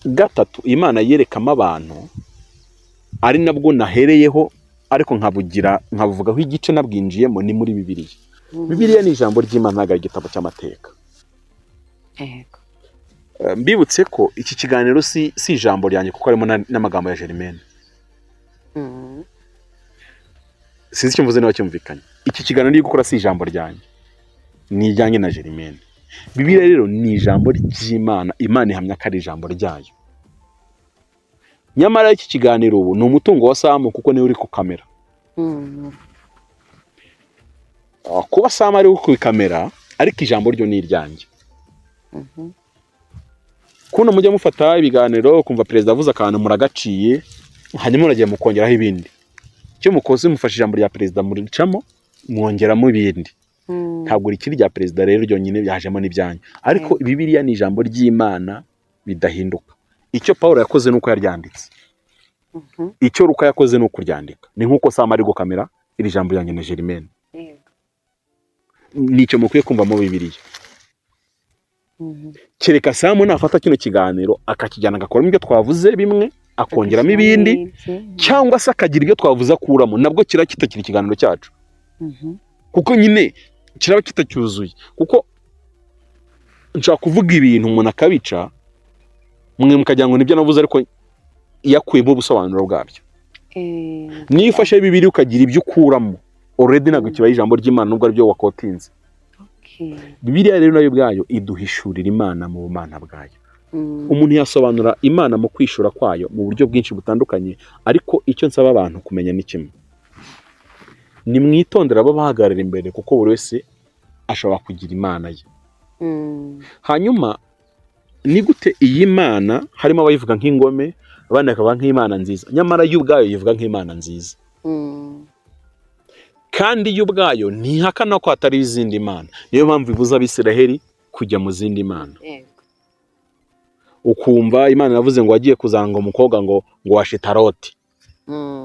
gatatu Imana yerekamo abantu, ari nabwo nahereyeho, ariko nkabugira nkabuvugaho igice nabwinjiyemo, ni muri Bibiliya. Bibiliya ni ijambo ry'Imana, ntabwo ari igitabo cy'amateka. Mbibutse ko iki kiganiro si ijambo ryanjye, kuko harimo n'amagambo ya Germaine. Sinzi icyo mvuze niba cyumvikanye. Iki kiganiro ndi gukora si ijambo ryanjye, ni ijyanjye na Germaine. Bibiliya rero ni ijambo ry'Imana, Imana ihamya ko ari ijambo ryayo. Nyamara iki kiganiro ubu ni umutungo wa Samu, kuko niwe uri ku kamera. Kuba Samu ari ku kamera, ariko ijambo ryo ni iryanjye. Kuno mujya mufata ibiganiro, kumva perezida avuze akantu muragaciye, hanyuma muragiye mukongeraho ibindi. Icyo mukoze, mufashe ijambo rya perezida, muricamo, mwongeramo ibindi. Ntabwo rikiri rya perezida rero ryonyine, byajemo n'ibyanyu. Ariko Bibiliya ni ijambo ry'Imana bidahinduka. Icyo Paul yakoze ni uko yaryanditse. Icyo Luka yakoze ni ukuryandika. Ni nk'uko Sam ari gukamera iri jambo ryanjye na Germaine. Nicyo mukwiye kumvamo Bibiliya. Kereka Samu nafata kino kiganiro akakijyana, agakoramo ibyo twavuze bimwe, akongeramo ibindi, cyangwa se akagira ibyo twavuze akuramo, nabwo kiraba kitakiri ikiganiro cyacu, kuko nyine kiraba kitacyuzuye. Kuko nshobora kuvuga ibintu umuntu akabica, mwe mukagira ngo nibyo navuze, ariko yakuyemo ubusobanuro bwabyo. Niyo ufashe Bibiliya ukagira ibyo ukuramo. Already ntabwo kibaye ijambo ry'Imana, nubwo aribyo waquotinze. Bibiliya rero nayo ubwayo iduhishurira Imana mu bumana bwayo. Umuntu yasobanura Imana mu kwishura kwayo mu buryo bwinshi butandukanye, ariko icyo nsaba abantu kumenya ni kimwe: nimwitondere abo bahagarara imbere, kuko buri wese ashobora kugira Imana ye. Hanyuma ni gute iyi Mana harimo abayivuga nk'ingome, abandi bakavuga nk'Imana nziza, nyamara yo ubwayo yivuga nk'Imana nziza? Kandi yo ubwayo ntihakana ko hatari izindi mana. Niyo mpamvu ibuza Abisiraheli kujya mu zindi mana. Ukumva Imana yavuze ngo wagiye kuzanga umukobwa ngo wa Shitaroti,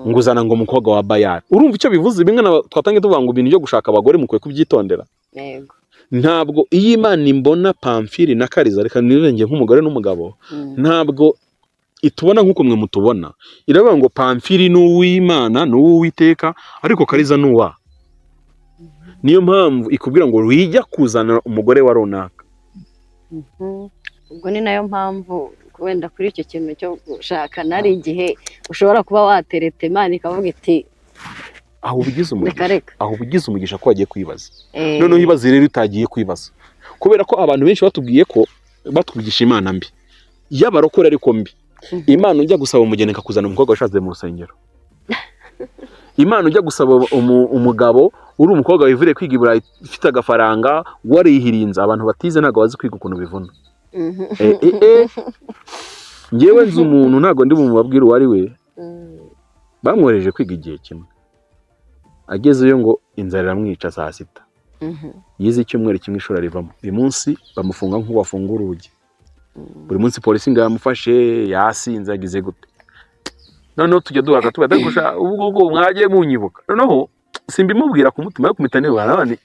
ngo uzana ngo umukobwa wa Bayali. Urumva icyo bivuze? Bimwe na twatangiye tuvuga ngo ibintu byo gushaka abagore mukwiye kubyitondera. Ntabwo iyo Imana imbona Pamfili na Kariza, reka nirenge nk'umugore n'umugabo, ntabwo itubona nk'uko mwe mutubona. Iravuga ngo Pamfili ni uw'Imana, ni uw'Uwiteka, ariko Kariza ni uwa. Niyo mpamvu ikubwira ngo wijya kuzana umugore wa runaka. Ubwo ni nayo mpamvu wenda kuri icyo kintu cyo gushakana hari igihe ushobora kuba watereta, Imana ikavuga iti Aho ubigize reka umugisha, reka. aho ubigize umugisha ko wagiye kwibaza. Noneho ibaze rero utagiye kwibaza, kubera ko abantu benshi batubwiye ko batwigisha imana mbi y'abarokore, ariko mbi. Imana ujya gusaba umugeni akakuzana umukobwa washatse mu rusengero, Imana ujya gusaba umugabo uri umukobwa wivuriye kwiga i Burayi, ufite agafaranga, warihirinze. Abantu batize ntabwo bazi kwiga ukuntu bivuna. Njyewe nzi umuntu, ntabwo ndi bumubabwire uwo ari we, bamwohereje kwiga igihe kimwe, agezeyo ngo inzara iramwica saa sita. Yize icyumweru kimwe, ishuri arivamo. Uyu munsi bamufunga nk'uwafunga urugi. Buri munsi polisi ngo yamufashe yasinze, yagize gute. Noneho tujya duhaga tuba gusha ubwo ubwo mwagiye munyibuka. Noneho simbimubwira ku mutima, ariko mpita nibuka nabone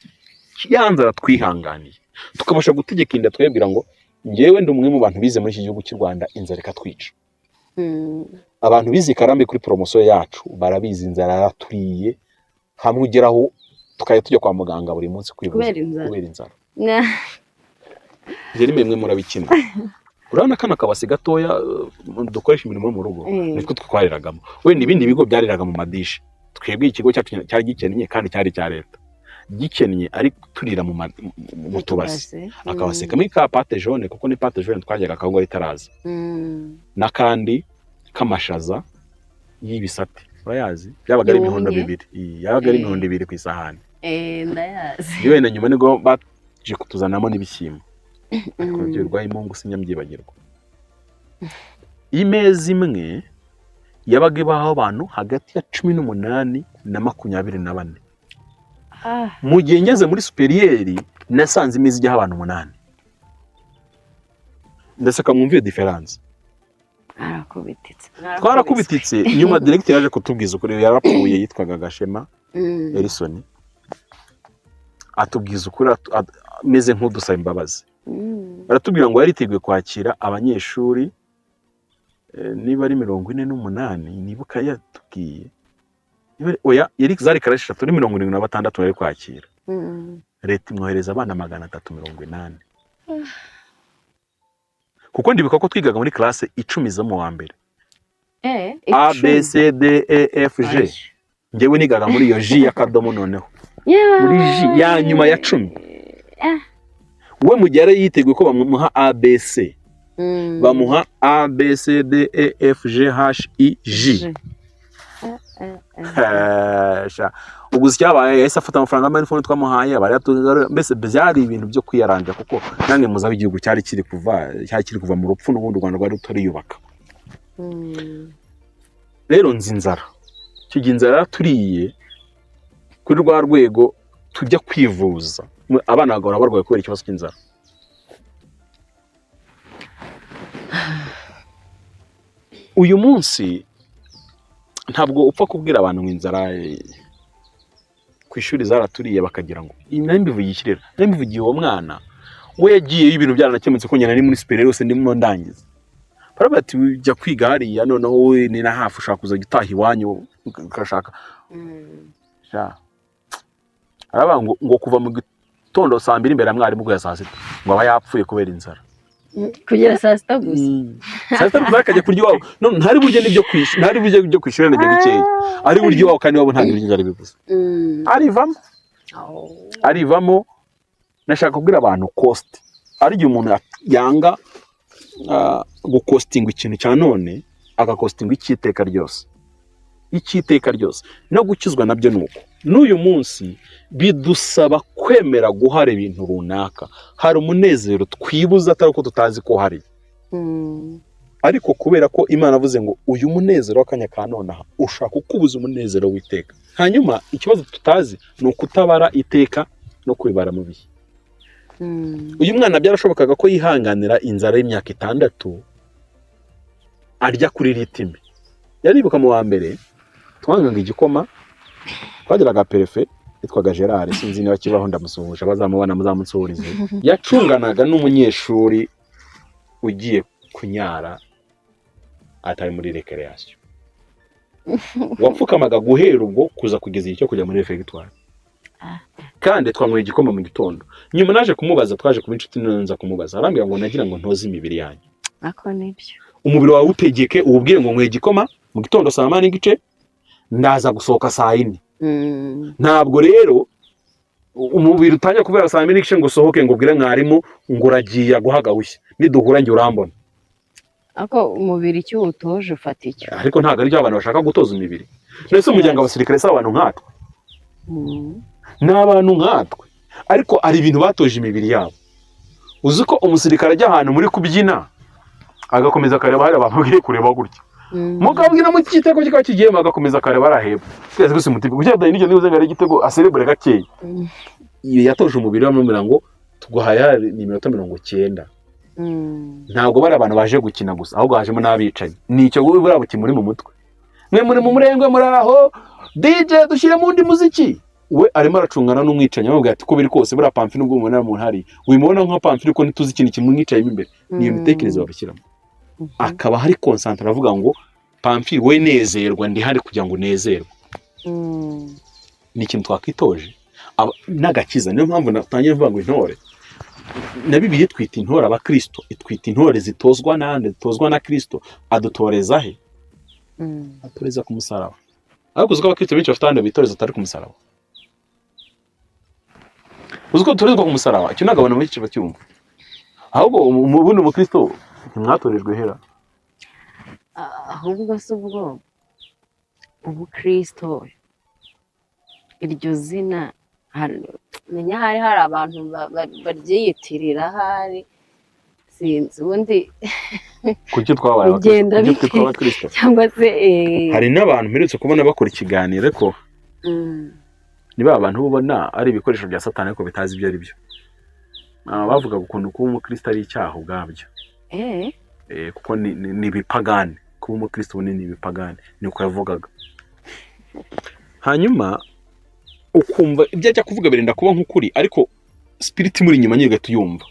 ya nzara twihanganiye, tukabasha gutegeka inda. Twebwira ngo njyewe ndi umwe mu bantu bize muri iki gihugu cy'u Rwanda, inzara ikatwica. Abantu bize i Karambi kuri promotion yacu barabizi, inzara yaraturiye hamwe ugeraho tukajya tujya kwa muganga buri munsi kwivuza. Kubera inzara. Kubera inzara. Njye nimwe murabikina. Urabona kano kabasi gatoya, dukoresha imirimo yo mu rugo, nitwo twariragamo. Wenda ibindi bigo byariraga mu madishi, twebwe ikigo cyacu cyari gikennye kandi cyari icya leta gikennye, ariko turira mu tubasi, akabase kamwe ka pâte jaune, kuko ni pâte jaune twajyaga akawunga ritaraza, n'akandi k'amashaza y'ibisate, urayazi, byabaga ari imihondo Yumye. bibiri. Iyi, yabaga ari imihondo ibiri ku isahani. Ndayazi. Yewe na nyuma nibwo baje kutuzanamo n'ibishyimbo, ariko nabyo birwaye imungu, sinyabyibagirwa. Imeza imwe yabaga ibaho abantu hagati ya 18 na 24. Mu gihe ngeze muri supérieur nasanze imeza ijyaho abantu umunani. Ndaseka mwumve iyo différence. Twarakubititse. Twarakubititse. Nyuma directeur yaje kutubwiza ukuri, yarapfuye, yitwaga Gashema Erison, atubwiza ukuri, ameze nk'udusaba imbabazi. Baratubwira ngo yariteguye kwakira abanyeshuri, niba ari 48, nibuka yatubwiye. Oya, yari zari classe eshatu, ni 76 yari kwakira. Leta imwohereza abana 380, kuko ndibuka ko twigaga muri classe 10 zo mu wa mbere: A, B, C, D, E, F, G. Njyewe nigaga muri iyo J y'akadomo, noneho muri J ya nyuma ya 10. We mu gihe yari yiteguye ko bamuha A, B, C, bamuha A, B, C, D, E, F, G, H, I, J. Sha. Ubwo uzi icyabaye? Yahise afata amafaranga y'amatelefone twamuhaye aba yaratugarura. Mbese byari ibintu byo kwiyaranja, kuko namwe muzi aho igihugu cyari kiri kuva mu rupfu, n'ubundi u Rwanda rwari rutariyubaka. Rero nzi inzara. Icyo gihe inzara yaraturiye kuri rwa rwego tujya kwivuza, abana bagahora barwaye kubera ikibazo cy'inzara. Uyu munsi ntabwo upfa kubwira abantu ngo inzara ku ishuri zaraturiye, bakagira ngo nari mbivugiye iki. Rero nari mbivugiye uwo mwana we yagiyeyo ibintu byaranakemutse, ko njye nari muri supérieur yose ndimo ndangiza. Baravuga ati jya kwiga hariya, noneho wowe ni na hafi, ushaka kuzajya utaha iwanyu ugashaka. Sha. Aravuga ngo kuva mu gitondo saa 2 imbere ya mwarimu kugeza saa 6 ngo aba yapfuye kubera inzara. Kugera saa sita gusa. Saa sita nutaha akajya kurya iwabo. None ntari burye n'ibyo kwishyura, ntari burye ibyo kwishyura nabyo bikeya, ari burya iwabo, kandi iwabo ntabwo ibiryo byari bibuze. Arivamo. Oh. Arivamo. Nashaka kubwira abantu cost ari igihe umuntu yanga gukostinga ikintu cya none, agakostinga icy'iteka ryose, icy'iteka ryose. No gukizwa nabyo ni uko. N'uyu munsi bidusaba kwemera guhara ibintu runaka. Hari umunezero twibuza, atari uko tutazi ko hari, ariko kubera ko Imana avuze ngo uyu munezero w'akanya ka nonaha ushaka kukubuza umunezero w'iteka. Hanyuma ikibazo tutazi ni ukutabara iteka no kubibara mu bihe. Uyu mwana byarashobokaga ko yihanganira inzara y'imyaka 6 arya kuri rythme. Yaribuka mu wa mbere twangaga igikoma, twagiraga perefe yitwaga Gerard, sinzi niba kibaho, ndamusuhuje, abazamubona muzamusuhurize. Yacunganaga n'umunyeshuri ugiye kunyara atari muri récréation, wapfukamaga guhera ubwo kuza kugeza igihe cyo kujya muri réfectoire. Kandi twanyweye igikoma mu gitondo. Nyuma naje kumubaza, twaje kuba inshuti, none nza kumubaza, arambwira ngo nagira ngo ntoze imibiri yanyu. Ako nibyo. Umubiri wawe utegeke, uwubwire ngo nyweye igikoma mu gitondo saa 8:30, ndaza gusohoka saa 4. Ntabwo rero umubiri utangira kubera saa 2:30 ngo usohoke, ngo ubwire mwarimu ngo uragiye aguha gahushya, niduhura njye urambona. Ako umubiri icyo uwutoje ufata icyo. Ariko ntabwo aribyo abantu bashaka gutoza imibiri. None se umuryango, abasirikare si abantu nkatwe? Ni abantu nkatwe, ariko hari ibintu batoje imibiri yabo. Uzi ko umusirikare ajya ahantu muri kubyina, agakomeza akareba hari abantu bagiye kureba gutya, mukabwira mu igitego kikaba kigiyemo, agakomeza akareba araheba. Twese gusa umutima kugira ngo n'icyo nibuze ngo ari igitego aserebure gakeya. Iyo yatoje umubiri we, amubwira ngo tuguhaye ni iminota 90. Ntabwo bari abantu baje gukina gusa, ahubwo hajemo n'abicanyi. Ni icyo buriya buki muri mu mutwe, mwe muri mu murengwe, muri aho DJ dushyiremo undi muziki, we arimo aracungana n'umwicanyi, amubwira ati ko biri kose buriya Pamphile, nubwo mubona umuntu hari wimubona nka Pamphile, ko ntituzi ikintu kimwicayemo imbere. Niyo mitekerereze babishyiramo. Akaba hari concentré, aravuga ngo Pamphile we nezerwa, ndi hari kugira ngo unezerwe. Ni ikintu twakwitoje. N'agakiza niyo mpamvu natangiye mvuga ngo intore na Bibiliya itwita intore, abakristo itwita intore zitozwa n'ahandi, zitozwa na Kristo. Adutoreza he? Atoreza ku musaraba. Ariko uzi ko abakristo benshi bafite ahandi bitoreza atari ku musaraba? Uzi ko dutorezwa ku musaraba? Icyo ntabwo abantu benshi bacyumva. Ahubwo ubundi umukristo ntimwatorejwe hera? Ahubwo se ubwo ubukristo, iryo zina menya hari abantu baryiyitirira, hari sinzi ubundi. Kuki twabaye Bigenda abakristo? Kuki bite? twitwa abakristo? Cyangwa se Hari n'abantu mperutse kubona bakora ikiganiro, ariko ni ba bantu ubona ari ibikoresho bya Satani ariko bitazi ibyo ari byo. Bavugaga ukuntu kuba umukristo ari icyaha ubwabyo. Kuko ni ibipagani, kuba umukristo ubundi ni ibipagani, niko yavugaga. Hanyuma ukumva ibyo ajya kuvuga birenda kuba nk'ukuri, ariko spirit imuri inyuma nyine ugahita uyumva.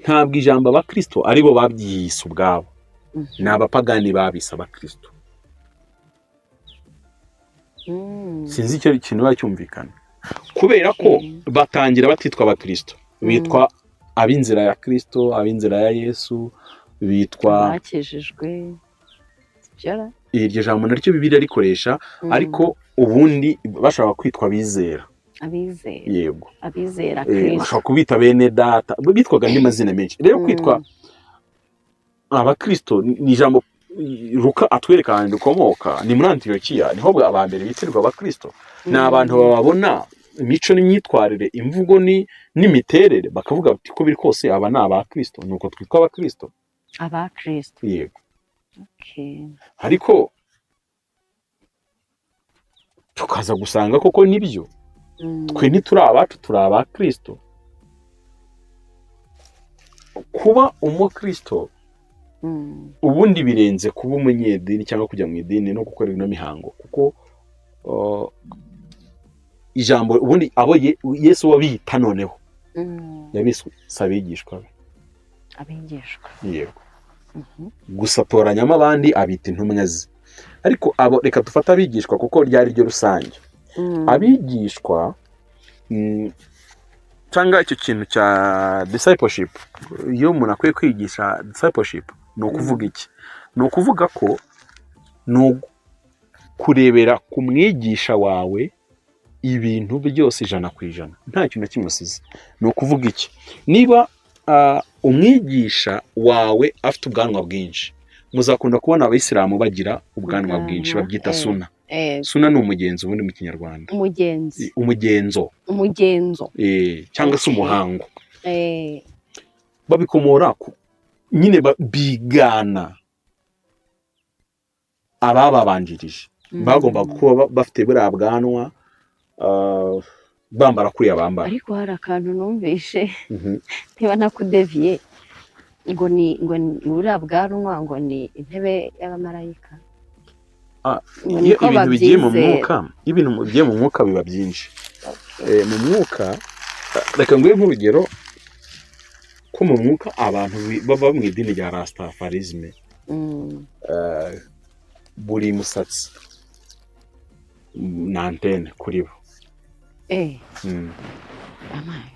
Ntabwo ijambo abakristo ari bo babyiyise ubwabo, ni abapagani babise abakristo. Sinzi icyo kintu biba cyumvikana, kubera ko batangira batitwa abakristo, bitwa ab'inzira ya Kristo, ab'inzira ya Yesu, bitwa Bakijijwe, sibyo ra? Iryo jambo naryo Bibiliya rikoresha, ariko ubundi bashobora kwitwa abizera. Abizera. Yego. Abizera Kristo. Bashobora kubita bene data, bitwaga andi mazina menshi. Rero kwitwa abakristo ni ijambo Luka atwereka ahantu rikomoka, ni muri Antiyokiya, niho aba mbere bitirwa abakristo. Ni abantu bababona imico n'imyitwarire, imvugo n'imiterere, bakavuga bati ko biri kose aba ni abakristo, nuko twitwa abakristo. Abakristo. Yego. Okay. Ariko tukaza gusanga koko nibyo, twe ntituri abacu, turi abakristo. Kuba umukristo ubundi birenze kuba umunyedini cyangwa kujya mu idini no gukora ino mihango, kuko ijambo ubundi abo Yesu wabita noneho yabise abigishwa be. Abigishwa. Yego. Gusa atoranyamo abandi abita intumwa ze, ariko abo reka dufate abigishwa kuko ryari ryo rusange. Abigishwa cyangwa icyo kintu cya discipleship, iyo umuntu akwiye kwigisha discipleship Ni ukuvuga iki? Ni ukuvuga ko ni kurebera ku mwigisha wawe ibintu byose 100%, nta kintu na kimwe usize. Ni ukuvuga iki? Niba umwigisha wawe afite ubwanwa bwinshi, muzakunda kubona Abayisilamu bagira ubwanwa bwinshi, Ubwanwa, babyita suna. Suna ni umugenzo ubundi mu Kinyarwanda. Umugenzi. Umugenzo. Umugenzo. Cyangwa se umuhango. Babikomora nyine bigana abababanjirije. Bagomba kuba bafite buriya bwanwa, bambara kuriya bambara. Ariko hari akantu numvishe, niba ntakudeviye, ngo ni buriya bwanwa ngo ni intebe y'abamarayika. Ngo Iyo niko ibintu bigiye mu babyizera. mwuka, iyo ibintu bigiye mu mwuka biba byinshi. Mu mwuka, reka nguhe nk'urugero ko mu mwuka abantu baba mu idini rya Rastafarisme, buri musatsi ni antenne kuri bo. Amazi.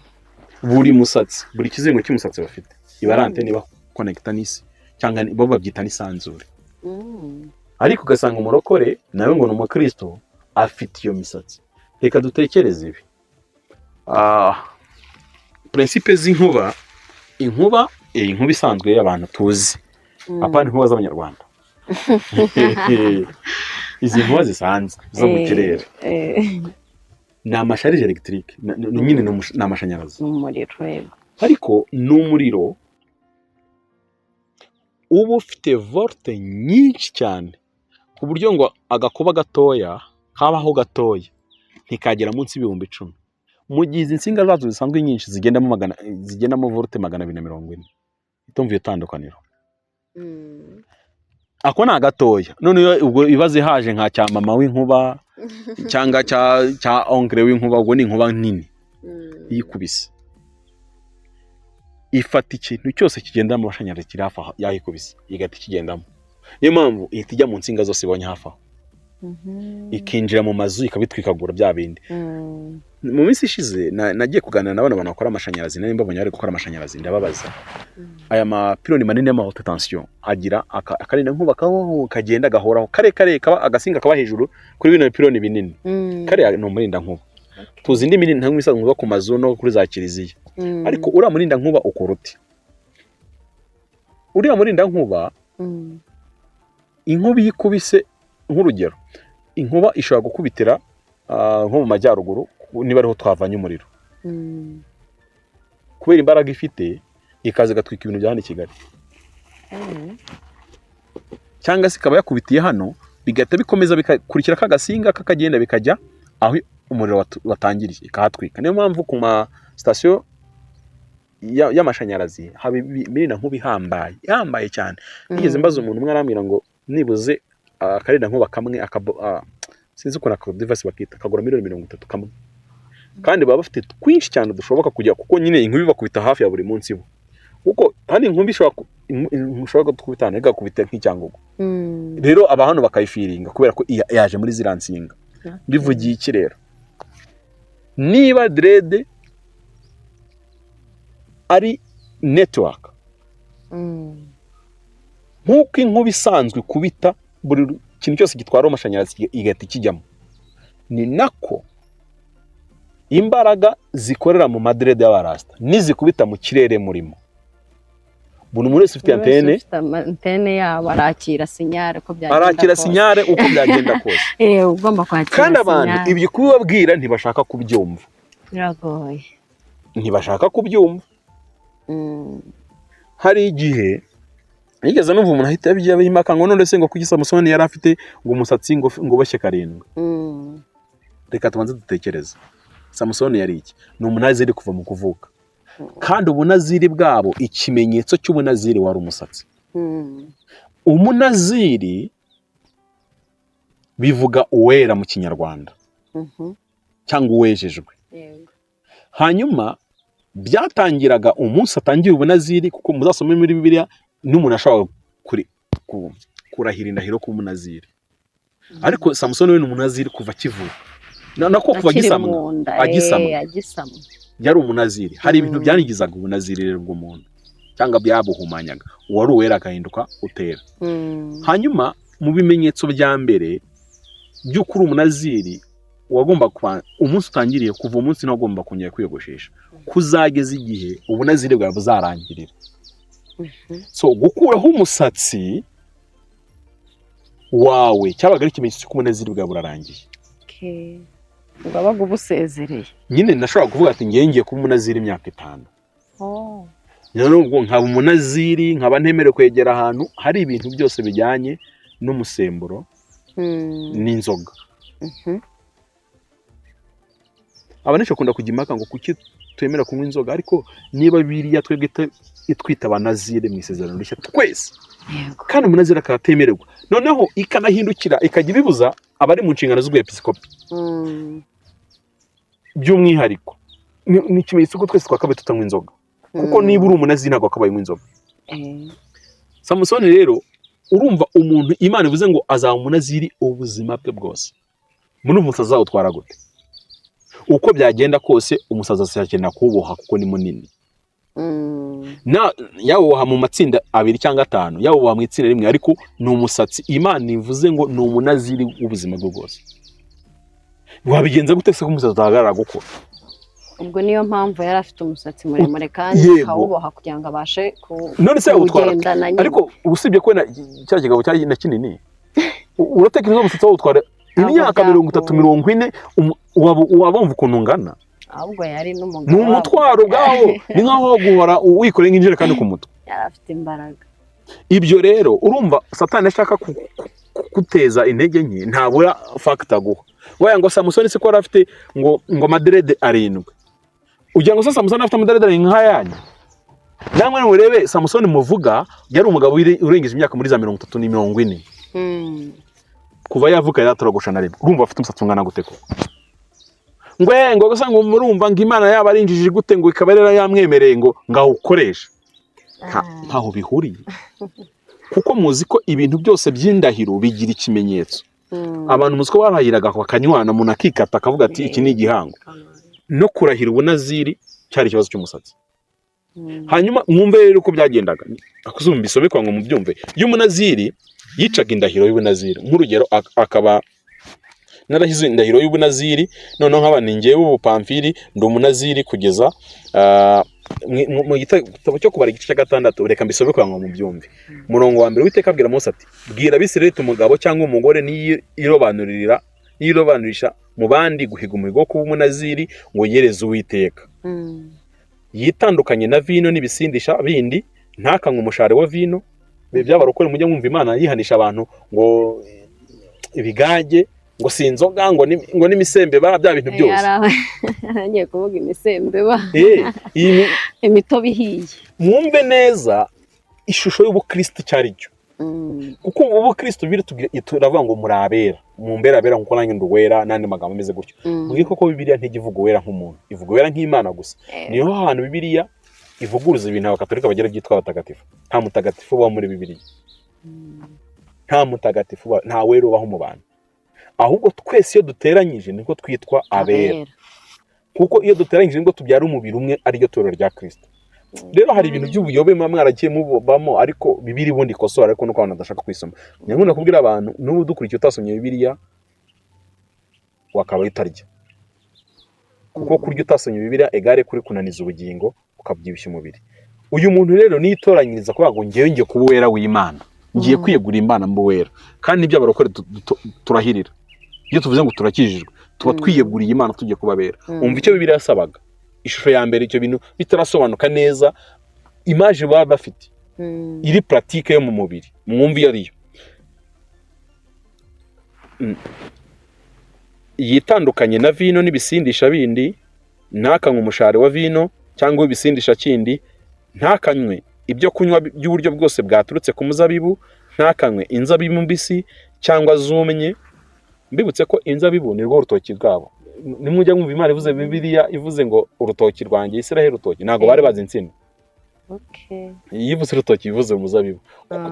Buri musatsi, buri kizingo cy'umusatsi bafite iba ari antenne ibakonekita n'isi, cyangwa bo babyita n'isanzure. Ariko ugasanga umurokore nawe ngo ni umukristo afite iyo misatsi. Reka dutekereze ibi. Principe z'inkuba, inkuba, inkuba isanzwe y'abantu tuzi, apana inkuba z'Abanyarwanda, izi nkuba zisanzwe zo mu kirere, ni ama charge électrique, nyine ni amashanyarazi. Umuriro, yego. Ariko ni umuriro uba ufite volt nyinshi cyane, ku buryo ngo agakuba gatoya kabaho gatoya ntikagera munsi y'ibihumbi 10, mu gihe izi nsinga zacu zisanzwe nyinshi zigendamo magana, zigendamo volt 240. Itumva iyo tandukaniro? Ako ni agatoya. None iyo ubwo ibaze haje nka cya mama w'inkuba cyangwa cya oncle w'inkuba, ubwo ni inkuba nini. Iyikubise ifata ikintu cyose kigenda mu mashanyarazi kiri hafi aho yayikubise, igahita ikigendamo. Niyo mpamvu ihita ijya mu nsinga zose ibonye hafi aho, ikinjira mu mazu ikabitwikagura bya bindi. Mu minsi ishize nagiye kuganira na bano bantu bakora amashanyarazi, nari mbabonye bari gukora amashanyarazi, ndababaza: aya mapironi manini y'ama haute tension agira akarinda nkuba kabaho kagenda gahoraho karekare, kaba agasinga kaba hejuru kuri bino bipironi binini? Kariya ni umurinda nkuba. Tuzi indi minini nkuba isanzwe iba ku mazu no kuri za kiliziya. Ariko uriya murinda nkuba ukora ute? Uriya murinda nkuba, inkuba iyo ikubise, nk'urugero inkuba ishobora gukubitira nko mu majyaruguru, niba ariho twavanye umuriro, kubera imbaraga ifite ikaza igatwika ibintu bya hano i Kigali, cyangwa se ikaba yakubitiye hano, bigahita bikomeza bikakurikira ka gasinga kakagenda bikajya aho umuriro watangiriye, ikahatwika. Niyo mpamvu ku ma sitasiyo y'amashanyarazi haba imirindankuba ihambaye, ihambaye cyane. Nigeze mbaza umuntu umwe, arambwira ngo nibuze akarindankuba kamwe sinzi ukuntu aka device bakita, kagura miliyoni 30 kamwe, kandi baba bafite twinshi cyane dushoboka kujya, kuko nyine inkuba ibakubita hafi ya buri munsi bo, kuko hano inkuba ishobora ishobora gukubita hano igakubita nk'icyangugu. Rero aba hano bakayifiringa kubera ko yaje muri ziriya nsinga. Bivugiye iki rero? Niba dread ari network, nk'uko inkuba isanzwe ikubita buri kintu cyose gitwara amashanyarazi igahita ikijyamo, ni nako imbaraga zikorera mu ma dread y'abarasita nizikubita mu kirere murimo, buri muntu wese ufite Buri wese antenne ufite antenne yabo arakira signal uko byagenda arakira kose. Signal uko byagenda kose. Ugomba kwakira Kandi abantu signal. ibyo kubibabwira ntibashaka kubyumva. Biragoye. Ntibashaka kubyumva. Hari igihe nigeze numva umuntu ahita bijya impaka ngo none se ngo kuki Samusoni yari afite ngo umusatsi ngo uboshye karindwi? Reka tubanze dutekereze, Samusoni yari iki? Ni umunaziri kuva mu kuvuka, kandi ubunaziri bwabo, ikimenyetso cy'ubunaziri wari umusatsi. Umunaziri bivuga uwera mu Kinyarwanda, cyangwa uwejejwe. Hanyuma byatangiraga umunsi atangira ubunaziri, kuko muzasome muri Bibiliya n'umuntu ashobora kurahira indahiro kuba umunaziri. Ariko Samusoni we ni umunaziri kuva akivuka, nako kuva Akiri agisamwa. mu nda, Agisamwa. Agisamwa. Yari umunaziri. Hari ibintu byanigizaga ubunaziri rero bw'umuntu. Cyangwa byabuhumanyaga, uwari uwera agahinduka utera. Hanyuma mu bimenyetso bya mbere by'uko uri umunaziri, wagomba kuba umunsi utangiriye, kuva umunsi ntagomba kongera kwiyogoshesha kuzageza igihe ubunaziri bwawe buzarangirira. So gukuraho umusatsi wawe cyabaga ari ikimenyetso cy'uko ubunaziri bwawe burarangiye. Okay. Wabaga ubusezereye. Nyine nashobora kuvuga ati ngiye ngiye kuba umunaziri imyaka 5. Noneho ubwo nkaba umunaziri, nkaba ntemerewe kwegera ahantu hari ibintu byose bijyanye n'umusemburo n'inzoga. Abantu benshi bakunda kujya impaka ngo kuki twemera kunywa inzoga, ariko niba biriya twebwe itwita abanaziri mu isezerano rishya twese, kandi umunaziri akaba atemererwa, noneho ikanahindukira ikajya ibibuza abari mu nshingano z'ubwepiskopi by'umwihariko, ni ikimenyetso ko twese twakabaye tutanywa inzoga, kuko niba uri umunaziri ntabwo wakabaye unywa inzoga. Samusoni rero, urumva umuntu Imana ivuze ngo azaba umunaziri ubuzima bwe bwose, muri ubu umusazi azawutwara gute? Uko byagenda kose umusazi azakenera kuwuboha kuko ni munini. Na yawuboha mu matsinda abiri cyangwa atanu, yawuboha mu itsinda rimwe, ariko ni umusatsi Imana ivuze ngo ni umunaziri w'ubuzima bwe bwose. Wabigenza gute se ko umusatsi utahagarara gukura? Ubwo niyo mpamvu yari afite umusatsi muremure kandi akawuboha kugira ngo abashe None se yawutwara kuwugendana nyine. Ariko usibye ko na cya kigabo cyari na kinini, uratekereza umusatsi wawutwara Ntabwo imyaka 30, byakunda. 40, waba wumva ukuntu ungana? Ahubwo yari n'umugabo. Ni umutwaro ubwawo, ni nkaho guhora wikoreye nk'injerekani ku mutwe. Yari afite imbaraga. Ibyo rero urumva Satani ashaka kuteza intege nke, ntabura factor aguha. Waya ngo Samusoni se ko yari afite ngo amadreads 7, ugira ngo se Samusoni afite amadreads 7 nk'ayanyu? Namwe murebe, Samusoni muvuga yari umugabo urengeje imyaka muri za 30 ni 40. Kuva yavuka yari atarogosha na rimwe. Urumva afite umusatsi ungana gute koko? Ngo gusa ngo murumva ngo Imana yaba ari injiji gute, ngo ikaba yari yamwemereye ngo ngawukoreshe? Ntaho bihuriye, kuko muzi ko ibintu byose by'indahiro bigira ikimenyetso. Abantu muzi ko barahiraga bakanywana, umuntu akikata akavuga ati iki ni igihango. No kurahira ubunaziri cyari ikibazo cy'umusatsi. Hanyuma mwumve rero uko byagendaga, akuzumva bisomekwa ngo mubyumve. Iyo umunaziri yicaga indahiro y'ubunaziri, nk'urugero akaba narahize indahiro y'ubunaziri, noneho nkaba ni njyewe ubu Pamfili ndi umunaziri kugeza mu gitabo cyo Kubara igice cya 6. Reka mbisome kugira ngo mubyumve. Umurongo wa 1, Uwiteka abwira Mose ati: "Bwira Abisirayeli, umugabo cyangwa umugore niyirobanurira, niyirobanurisha mu bandi guhiga umuhigo wo kuba umunaziri ngo yereze Uwiteka, yitandukanye na vino n'ibisindisha bindi, ntakanywe umushari wa vino." By'abarokore mujya mwumva Imana yihanisha abantu ngo ibigage, ngo si inzoga, ngo n'imisembeba, bya bintu byose. Yari agiye kuvuga imisembeba. Imitobe ihiye. Mwumve neza ishusho y'ubukristo icyo ari cyo, kuko ubukristo biri turavuga ngo muri abera, mumbere abera nkuko nanjye ndi uwera, n'andi magambo ameze gutyo. Mbwiye koko Bibiliya ntijya ivuga uwera nk'umuntu, ivuga uwera nk'Imana gusa. Niho hantu Bibiliya ivuguruza ibintu Abakatolika bagira byitwa abatagatifu. Nta mutagatifu ubaho muri Bibiliya, nta mutagatifu ubaho, nta wera ubaho mu bantu, ahubwo twese iyo duteranyije niko twitwa abera, kuko iyo duteranyije nibwo tubyara umubiri umwe, ariryo torero rya Kristo. Rero hari ibintu by'ubuyobe muba mwaragiye mubamo, ariko Bibiliya ubundi ikosora, ariko nuko abantu badashaka kwisoma. Nyamara kubwira abantu n'ubu dukurikiye, utasomye Bibiliya wakaba utarya, kuko kurya utasomye Bibiliya egare kuri kunaniza ubugingo, ukabyibushya umubiri. Uyu muntu rero nitoranyiriza kuvuga ngo ngewe ngiye kuba uwera w'Imana, ngiye kwiyegurira Imana mba uwera, kandi nibyo abarokore turahirira iyo tuvuze ngo turakijijwe, tuba twiyeguriye Imana, tugiye kuba abera. Umva icyo Bibiliya yasabaga, ishusho ya mbere, icyo bintu bitarasobanuka neza, image baba bafite iri pratique yo mu mubiri, mwumve iyo ariyo. Yitandukanye na vino n'ibisindisha bindi, ntakanywe umushari wa vino cyangwa ibisindisha kindi, ntakanywe ibyo kunywa by'uburyo bwose bwaturutse ku muzabibu, ntakanywe inzabibu mbisi cyangwa zumye. Mbibutse ko inzabibu ni rwo rutoki rwabo. Nimujya mwumva Imana ivuze, Bibiliya ivuze ngo urutoki rwanjye Israheli, urutoki, ntabwo bari bazi insina. Iyo ivuze urutoki ivuze umuzabibu.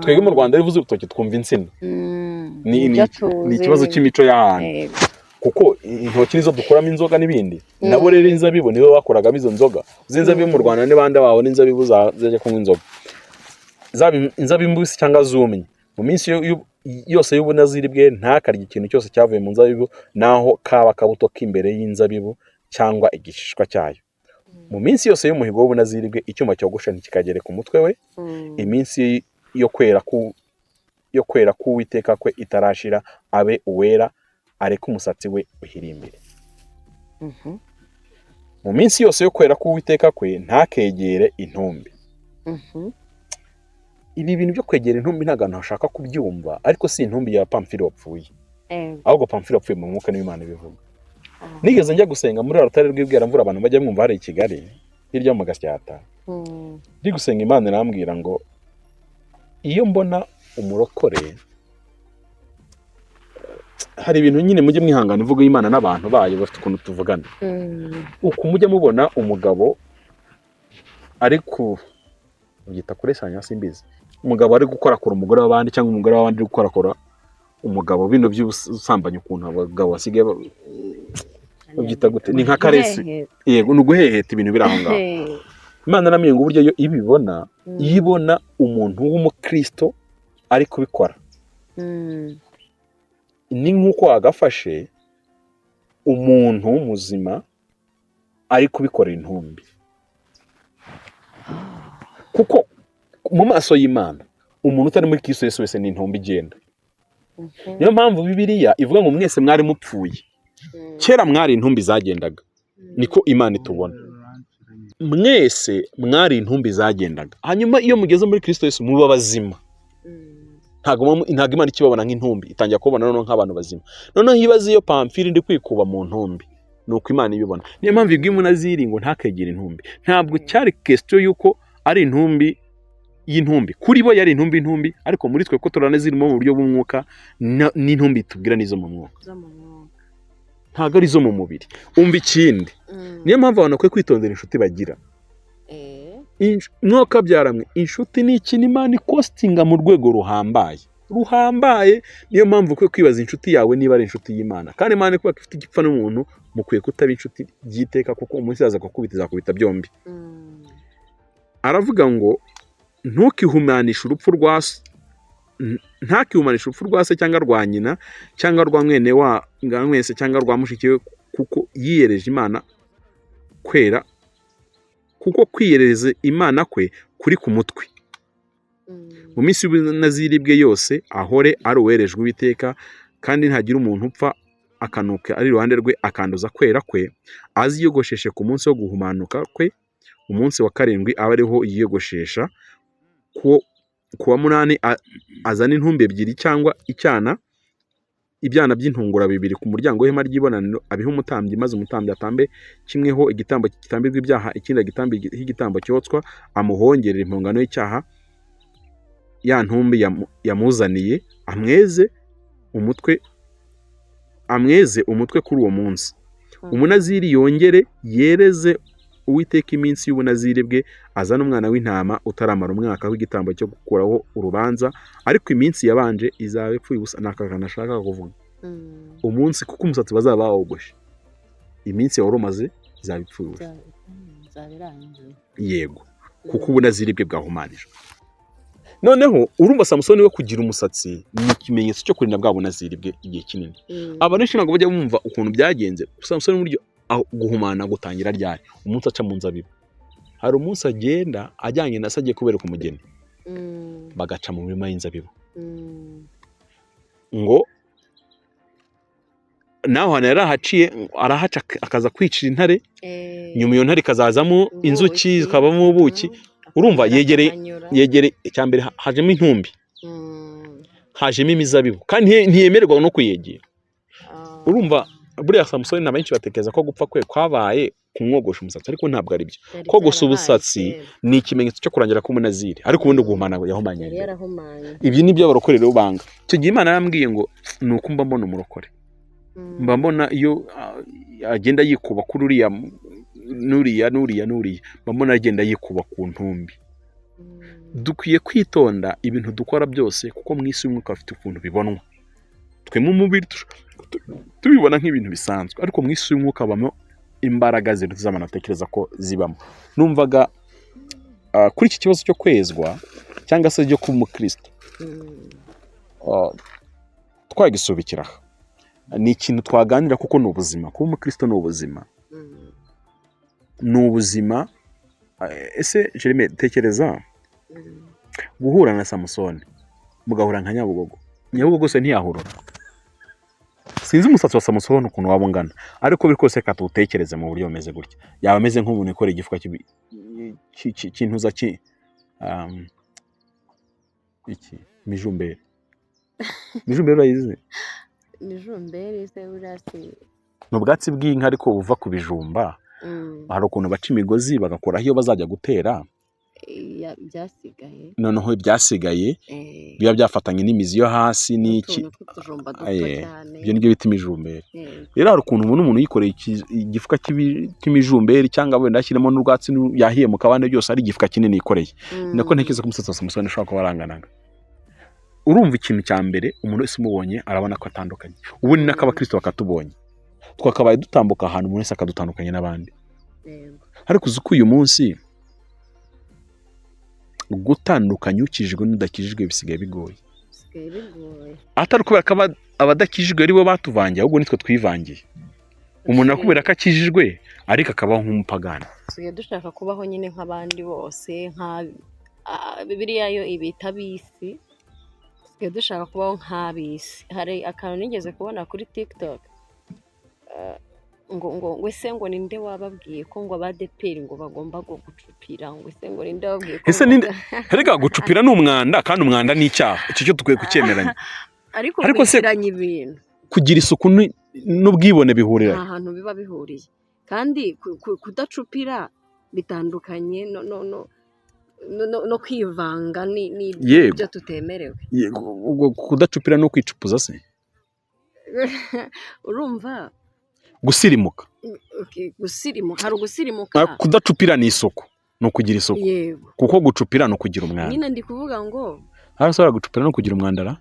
Twebwe mu Rwanda iyo ivuze urutoki twumva insina. Ibyo Ni tuzi. ikibazo cy'imico y'ahantu. Kuko intoki nizo dukuramo inzoga n'ibindi. Nabo rero inzabibu nibo bakoragamo izo nzoga. Z'inzabibu mu Rwanda ni bande babona inzabibu zijya kunywa inzoga, zaba inzabibu mbisi cyangwa zumye? Mu minsi yose y'ubunaziri bwe ntakarye ikintu cyose cyavuye mu nzabibu, naho kaba akabuto k'imbere y'inzabibu cyangwa igishishwa cyayo. Mu minsi yose y'umuhigo w'ubunaziri bwe icyuma cyogosha ntikikagere ku mutwe we. Iminsi yo kwera k'Uwiteka kwe itarashira, abe uwera, areke umusatsi we uhirimbire. Mu minsi yose yo kwera k'Uwiteka kwe ntakegere intumbi. Ibi bintu byo kwegera intumbi ntabwo abantu bashaka kubyumva, ariko si intumbi ya Pamfili wapfuye, ahubwo Pamfili wapfuye mu mwuka, niyo Imana ibivuga. Nigeze njya gusenga muri rutare rw'Ibweramvura, abantu bajya mwumva hari i Kigali hirya mu Gasyata. Ndi gusenga, Imana irambwira ngo iyo mbona umurokore, hari ibintu nyine mujye mwihangana, imvugo y'Imana n'abantu bayo bafite ukuntu tuvugana. Uku mujya mubona umugabo ari ku byita kuresanya, simbizi, umugabo ari gukorakora umugore w'abandi cyangwa umugore w'abandi ari gukorakora umugabo, bino by'ubusambanyi, ukuntu abagabo basigaye babyita gute? Ni nka caresse. Yego, ni uguheheta, ibintu biri aho ngaho. Imana narambwiye ngo uburyo yo ibibona, iyo ibona umuntu w'umukristo ari kubikora, ni nk'uko wagafashe umuntu muzima ari kubikorera intumbi, kuko mu maso y'Imana umuntu utari muri Kristo Yesu wese ni intumbi igenda. Niyo mpamvu Bibiliya ivuga ngo mwese mwari mupfuye kera, mwari intumbi zagendaga. Niko Imana itubona, mwese mwari intumbi zagendaga, hanyuma iyo mugeze muri Kristo Yesu muba bazima. Ntabwo Imana ikibabona nk'intumbi, itangira kubabona noneho nk'abantu bazima. Noneho ibaze iyo Pamfili ndi kwikuba mu ntumbi, ni uko Imana ibibona. Niyo mpamvu ibwiye umunaziri ngo ntakegere intumbi. Ntabwo cyari question y'uko ari intumbi y'intumbi, kuri bo yari intumbi intumbi, ariko muri twe ko turanazirimo mu buryo bw'umwuka, n'intumbi tubwira n'izo mu mwuka, ntabwo ari izo mu mubiri. Umva ikindi, niyo mpamvu abantu bakwiye kwitondera inshuti bagira. Mwuka byaramwe, inshuti ni ikintu Imana ikostinga mu rwego ruhambaye ruhambaye. Niyo mpamvu ukwiye kwibaza inshuti yawe niba ari inshuti y'Imana. Kandi Imana kuba ifite igipfa n'umuntu, mukwiye kutaba inshuti by'iteka, kuko umunsi yaza kukubita izakubita byombi. Aravuga ngo ntukihumanishe urupfu rwa se, ntakihumanishe urupfu rwa se cyangwa rwa nyina cyangwa rwa mwene wa mwese cyangwa rwa mushiki we, kuko yiyereje Imana kwera, kuko kwiyereza Imana kwe kuri ku mutwe. Mu minsi y'ubunaziri bwe yose ahore ari uwerejwe Uwiteka. Kandi ntagira umuntu upfa akanuka ari iruhande rwe akanduza kwera kwe, aziyogosheshe ku munsi wo guhumanuka kwe, umunsi wa karindwi abe ariho yiyogoshesha. Ku wa munani azane intumbi ebyiri cyangwa ibyana by'intungura bibiri ku muryango w'ihema ry'ibonaniro, abihe umutambyi, maze umutambyi atambe kimwe ho igitambo gitambirwa ibyaha, ikindi agitambire igitambo cyotswa, amuhongerere impongano y'icyaha ya ntumbi yamuzaniye, amweze umutwe kuri uwo munsi. Umunaziri yongere yereze Uwiteka iminsi y'ubunaziri bwe, azane umwana w'intama utaramara umwaka w'igitambo cyo gukuraho urubanza, ariko iminsi yabanje izaba ipfuye ubusa. Ni aka kantu ashaka kuvuga. Umunsi, kuko umusatsi bazaba bawogoshe, iminsi wari umaze izaba ipfuye ubusa. Izaba irangiye. Yego, kuko ubunaziri bwe bwahumanijwe. Noneho urumva Samusoni we kugira umusatsi ni ikimenyetso cyo kurinda bwa bunaziri bwe igihe kinini. Abantu benshi ntabwo bajya bumva ukuntu byagenze. Samusoni buryo aho guhumana gutangira ryari? Umunsi aca mu nzabibu. Hari umunsi agenda ajyanye na se, agiye kubereka umugeni, bagaca mu mirima y'inzabibu, ngo naho hantu yari ahaciye, arahaca akaza kwicira intare. Nyuma iyo ntare ikazazamo inzuki, ubuki. Zikabamo ubuki. Urumva yegereye icya mbere hajemo intumbi, hajemo imizabibu, kandi ntiyemererwa no kuyegera. Urumva buriya Samusoni na benshi batekereza ko gupfa kwe kwabaye kumwogosha umusatsi, ariko ntabwo ari byo. Byari Kogosha byarabaye ubusatsi kera. ni ikimenyetso cyo kurangira k'umunaziri, ariko ubundi guhumana yahumanye Yari mbere. yarahumanye. Ibi ni byo abarokore rero banga. Icyo gihe Imana yarambwiye ngo ni uko mba mbona umurokore, mba mbona iyo agenda yikuba kuri uriya n'uriya n'uriya n'uriya, mba mbona agenda yikuba ku ntumbi. Dukwiye kwitonda ibintu dukora byose, kuko mu isi y'umwuka bafite ukuntu bibonwa. Twe mu mubiri Tubibona nk'ibintu bisanzwe, ariko mu isi y'umwuka habamo imbaraga ziruta iz'abantu batekereza ko zibamo. Numvaga kuri iki kibazo cyo kwezwa cyangwa se cyo kuba umukristo, twagisubikira aha. Ni ikintu twaganira kuko ni ubuzima. Kuba umukristo ni ubuzima, ni ubuzima. Ese Jeremy, tekereza guhura na Samusoni, mugahura nka Nyabugogo. Nyabugogo se ntiyahurura? Sinzi umusatsi wa Samusoni ukuntu waba ungana, ariko biri kose reka tuwutekereze mu buryo bumeze gutya: yaba ameze nk'umuntu ukora igifuka cy'intuza iki mijumberi. Mijumberi urayizi? Mijumberi se buriya si? Ni ubwatsi bw'inka ariko buva ku bijumba. Hari ukuntu baca imigozi bagakoraho iyo bazajya gutera. Byasigaye. Noneho ibyasigaye biba byafatanye n'imizi yo hasi n'iki. Utuntu tw'utujumba duto cyane. Ibyo nibyo bita imijumberi. Rero hari ukuntu ubona umuntu yikoreye igifuka cy'imijumberi, cyangwa wenda ashyiramo n'urwatsi yahiye mu kabande, byose ari igifuka kinini yikoreye. Nako ntekereza ko umusatsi wa Samusoni ushobora kuba waranganaga. Urumva, ikintu cya mbere, umuntu wese umubonye arabona ko atandukanye. Ubu ni nako abakristo bakatubonye, twakabaye dutambuka ahantu umuntu wese akadutandukanya n'abandi. Ariko uzi ko uyu munsi gutandukanya ukijijwe n'udakijijwe bisigaye bigoye? Bisigaye bigoye. Atari ukubera ko abadakijijwe ari bo batuvangiye, ahubwo nitwe twivangiye. Umuntu akubwira ko akijijwe ariko akabaho nk'umupagani. Dusigaye dushaka kubaho nyine nk'abandi bose, nka Bibiliya yo ibita ab'isi. Dusigaye dushaka kubaho nk'ab'isi. Hari akantu nigeze kubona kuri TikTok, ngo ese ngo ninde wababwiye ko ngo abadeperi ngo bagomba ngo gucupira? Ngo ese ngo ninde wababwiye ko Ese ngo ninde? Erega gucupira ni umwanda, kandi umwanda ni icyaha. Icyo cyo dukwiye kucyemeranya. Ariko Ariko se kwitiranya ibintu. kugira isuku n'ubwibone bihurira? Nta hantu biba bihuriye. Kandi kudacupira bitandukanye no kwivanga n'ibyo tutemerewe. Yego, ubwo kudacupira no kwicupuza se? Urumva? Gusirimuka. Okay, gusirimuka, hari ugusirimuka. Kudacupira ni isuku, ni ukugira isuku. Kuko gucupira ni ukugira umwanda. Nyine ndi kuvuga ngo Hano ushobora gucupira no kugira umwanda ra,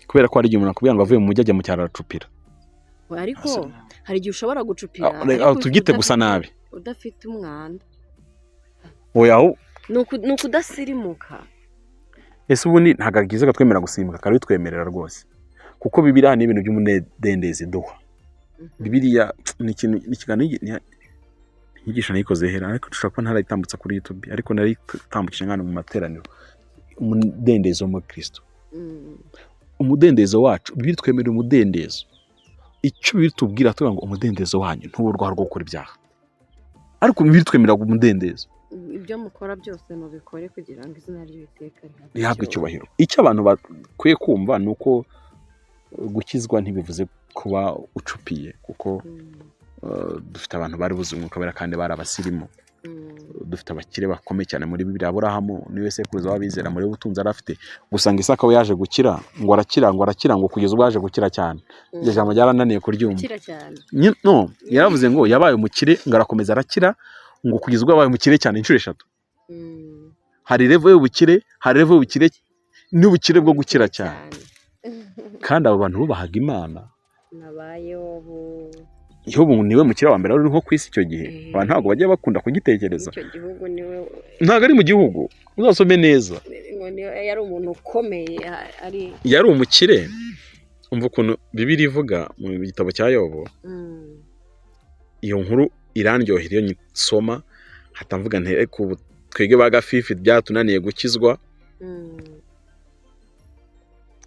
kubera ko hari igihe umuntu akubwira ngo avuye mu mujyi ajya mu cyaro aracupira. Ariko hari igihe ushobora gucupira Reka, ariko tubyite gusa nabi. udafite umwanda. Oya, aho Ni ukudasirimuka. Ese ubundi ntabwo byiza katwemera gusimbuka, karabitwemerera rwose, kuko Bibiliya ni ibintu by'umudendezo iduha. Bibiliya ni ikintu, ni ikiganiro, inyigisho nayikoze hera, ariko dushobora kuba ntarayitambutsa kuri YouTube, ariko narayitambukije nk'ahantu mu materaniro. Umudendezo w'umukristo, umudendezo wacu, Bibiliya twemerera umudendezo. Icyo Bibiliya tubwira, tuvuga ngo umudendezo wanyu ntube urwaho rwo gukora ibyaha, ariko Bibiliya twemerera umudendezo. Ibyo mukora byose mubikore kugira ngo izina ry'Uwiteka rihabwe rihabwe icyubahiro. Icyo abantu bakwiye kumva ni uko gukizwa ntibivuze kuba ucupiye, kuko dufite abantu bari buze umwuka wera kandi bari abasirimu. Dufite abakire bakomeye cyane muri Bibiliya. Aburahamu niwe sekuruza w'abizera. Muri ubutunzi yari afite. Gusa ngo Isaka we yaje gukira, ngo arakira, ngo arakira, ngo kugeza ubwo yaje gukira cyane. Iryo jambo ryarananiye kuryumva. Gukira cyane. No, yaravuze ngo yabaye umukire, ngo arakomeza arakira, ngo kugeza ubwo yabaye umukire cyane inshuro eshatu. Hari level y'ubukire, hari level y'ubukire n'ubukire bwo gukira cyane. Kandi abo bantu bubahaga Imana. Nabayobu. Yobu niwe mukire wa mbere wari uriho ku isi icyo gihe. Abantu ntabwo bajya bakunda kugitekereza. Icyo gihugu niwe. Ntabwo ari mu gihugu, uzasome neza. Ngo niwe yari umuntu ukomeye ari Yari umukire. Umva ukuntu Bibiliya ivuga mu gitabo cya Yobu. Iyo nkuru irandyohera iyo nyisoma, hatamvuga nti ariko ubu twebwe ba gafifi byatunaniye gukizwa.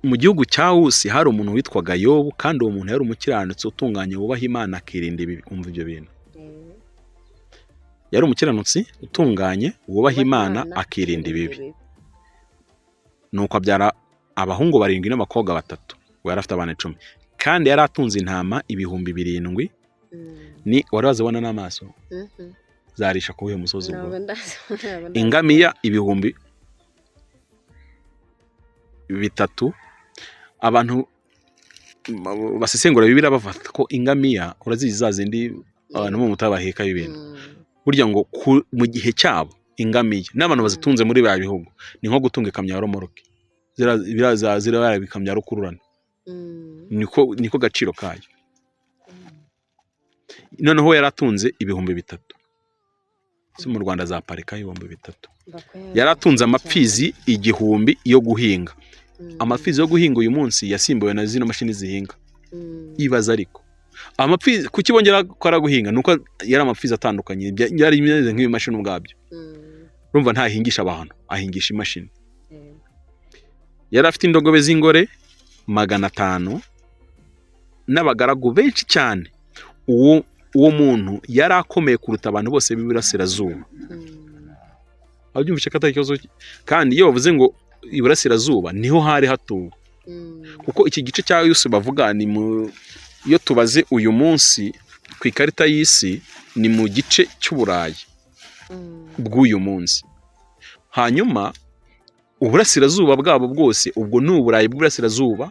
Mu gihugu cya Wusi hari umuntu witwaga Yobu, kandi uwo muntu yari umukiranutsi utunganye, wubaha Imana, akirinda ibibi. Umva ibyo bintu. Yari umukiranutsi utunganye, wubaha Imana, akirinda ibibi. Nuko abyara abahungu barindwi n'abakobwa batatu. Ngo yari afite abana 10, kandi yari atunze intama 7000. Ni wari wazibona n'amaso? Zarisha ku wuhe musozi ubwo? Ntabwo ndazi. Ingamiya 3000. Abantu basesengura Bibiliya bafata ko ingamiya, urazizi za zindi abantu bo mu mutara bahekaho ibintu, burya ngo mu gihe cyabo ingamiya n'abantu bazitunze muri bya bihugu ni nko gutunga ikamyo ya romoroke, ziriya bikamyo ya rukururana. Niko gaciro kayo. Noneho yari atunze 3000. Si mu Rwanda zaparika 3000. Yari atunze amapfizi 1000 yo guhinga. Amapfizi yo guhinga uyu munsi yasimbuwe na zino mashini zihinga. Ibaza ariko amapfizi kuki bongera ko guhinga, nuko yari amapfizi atandukanye, byari bimeze nk'ibimashini ubwabyo. Urumva ntahingisha abantu, ahingisha imashini. Yari afite indogobe z'ingore 500 n'abagaragu benshi cyane. Uwo muntu yari akomeye kuruta abantu bose b'iburasirazuba. Abyumvishe ko atari ikibazo, kandi iyo bavuze ngo iburasirazuba niho hari hatuwe, kuko iki gice cya Yusu bavuga ni mu, iyo tubaze uyu munsi ku ikarita y'isi, ni mu gice cy'Uburayi bw'uyu munsi. Hanyuma uburasirazuba bwabo bwose ubwo ni Uburayi bw'uburasirazuba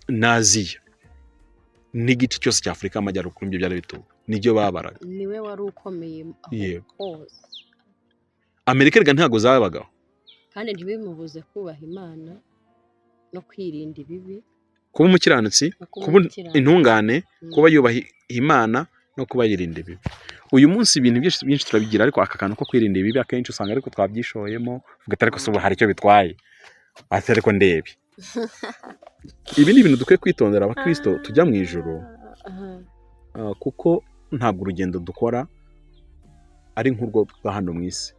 na Aziya n'igice cyose cya Afurika y'Amajyaruguru, nibyo byari bituwe, nibyo babaraga. Niwe wari ukomeye aho Yego. hose. Amerika rega ntabwo zabagaho. Kandi ntibimubuze kubaha Imana no kwirinda ibibi. Kuba umukiranutsi, no kuba kuba umukiranutsi. intungane, kuba yubaha Imana no kuba yirinda ibibi. Uyu munsi ibintu byinshi byinshi turabigira, ariko aka kantu ko kwirinda ibibi akenshi usanga ariko twabyishoyemo, uvuga ati ariko se ubu hari icyo bitwaye, ati ariko ndebe. Ibi ni ibintu dukwiye kwitondera abakristo tujya mu ijuru, kuko ntabwo urugendo dukora ari nk'urwo rwa hano mu isi.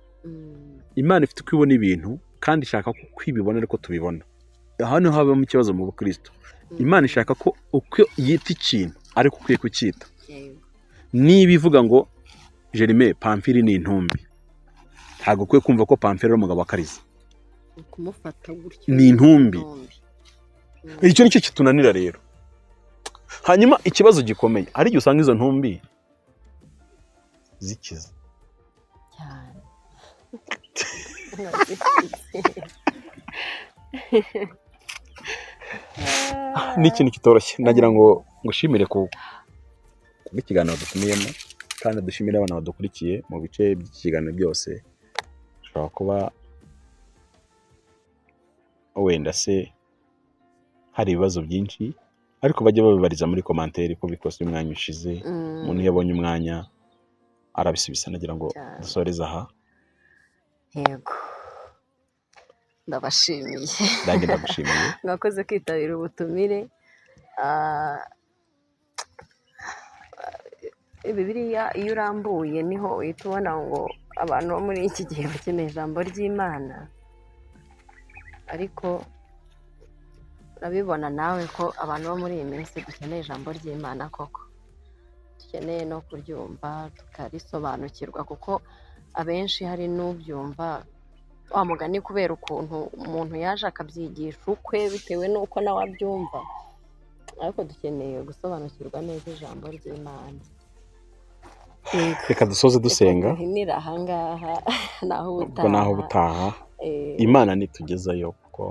Imana ifite uko ibona ibintu, kandi ishaka ko uko ibibona ariko tubibona. Aha niho habamo ikibazo mu bukristo. Imana ishaka ko uko yita ikintu ariko ukwiye kucyita. Niba ivuga ngo Jerime Pamphile ni intumbi, ntabwo ukwiye kumva ko Pamphile ari umugabo wa Kariza. Kumufata gutyo. Ni intumbi. Icyo nicyo kitunanira rero. Hanyuma ikibazo gikomeye, hari igihe usanga izo ntumbi zikiza. Cyane. Ni ikintu kitoroshye. Nagira ngo ngushimire ku bw'ikiganiro dutumiyemo, kandi dushimire abana badukurikiye mu bice by'iki kiganiro byose. Ushobora kuba wenda se hari ibibazo byinshi, ariko bajye babibariza muri commentaire, ko bikose umwanya ushize. Umuntu iyo abonye umwanya arabisubiza. Nagira ngo Cyane. dusoreze aha. Yego, ndabashimiye. Nanjye ndagushimiye. Mwakoze kwitabira ubutumire. Bibiliya iyo urambuye niho uhita ubona ngo abantu bo muri iki gihe bakeneye ijambo ry'Imana, ariko urabibona nawe ko abantu bo muri iyi minsi dukeneye ijambo ry'Imana koko, dukeneye no kuryumva tukarisobanukirwa, kuko abenshi hari n'ubyumva wa mugani kubera ukuntu umuntu yaje akabyigisha ukwe bitewe n'uko nawe abyumva, ariko dukeneye gusobanukirwa neza ijambo ry'Imana. Reka dusoze dusenga. Reka duhinire ahangaha, naho Ubwo naho ubutaha. ubutaha, Imana nitugezayo, kuko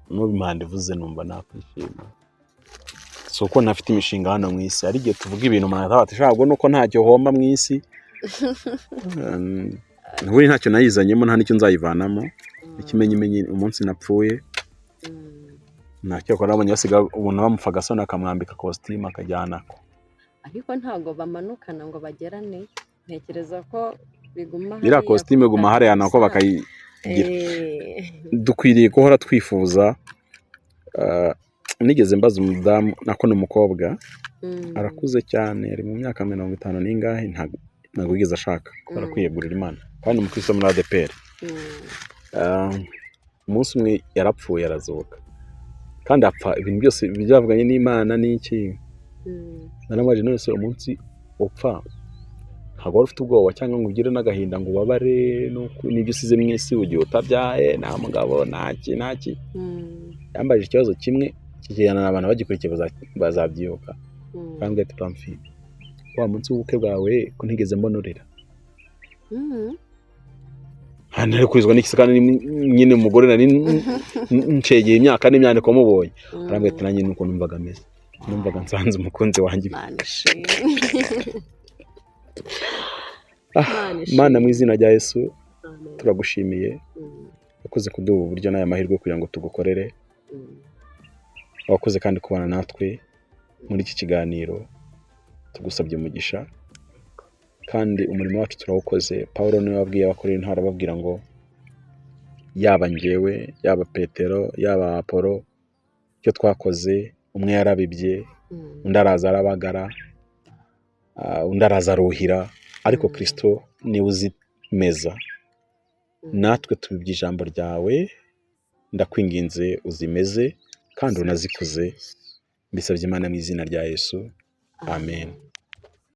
n'ubu impanda ivuze numva nakwishima. Si uko ntafite imishinga hano mu isi, hari igihe tuvuga ibintu umuntu akavuga ati ntabwo nuko ntacyo homba mu isi. Ubundi ntacyo nayizanyemo, nta n'icyo nzayivanamo. Ikimenyimenyi umunsi napfuye, ntacyo bakora, nabonye basiga umuntu bamupfa agasoni akamwambika kositimu akajyana. Ariko ntabwo bamanukana ngo bagerane, ntekereza ko biguma Iriya hariya kositimu ku iguma hariya nako butaka. Bakayigira. Dukwiriye guhora twifuza. Nigeze mbaza umudamu, nako ni umukobwa, arakuze cyane, ari mu myaka 50 n'ingahe, ntabwo yigeze ashaka kubera kwiyegurira Imana, kandi umukristo muri ADEPR. Umunsi umwe yarapfuye arazuka, kandi apfa ibintu byose byavuganye n'Imana n'iki. Naramubajije, none se umunsi upfa ntabwo wari ufite ubwoba cyangwa ngo ugire n'agahinda ngo ubabare n'ibyo usize mu isi ugiye utabyaye, nta mugabo, ntaki ntaki? Yambajije ikibazo kimwe kikijyana abantu bagikurikiye bazabyibuka. Arambwira ati Pamphile, wa munsi w'ubukwe bwawe ko ntigeze mbona urira? Hano ari kurizwa n'iki se? Kandi nyine umugore nari ncegeye imyaka n'imyandiko mubonye. Arambwira ati nanjye nuko numvaga ameze, numvaga nsanze umukunzi wanjye. Imana ishimwe. Ah, Imana ishimwe. Mana, mu izina rya Yesu, Amen. turagushimiye. Wakoze kuduha ubu buryo n'aya mahirwe kugira ngo tugukorere. Wakoze kandi kubana natwe muri iki kiganiro, tugusabye umugisha kandi umurimo wacu turawukoze. Paul niwe wabwiye Abakorinto, arababwira ngo yaba njyewe, yaba Petero, yaba Apolo, icyo twakoze, umwe yarabibye, undi araza arabagara, undi araza aruhira, ariko Kristo niwe uzimeza. Natwe tubibye ijambo ryawe, ndakwinginze uzimeze kandi unazikuze. Mbisabye Imana mu izina rya Yesu, amen.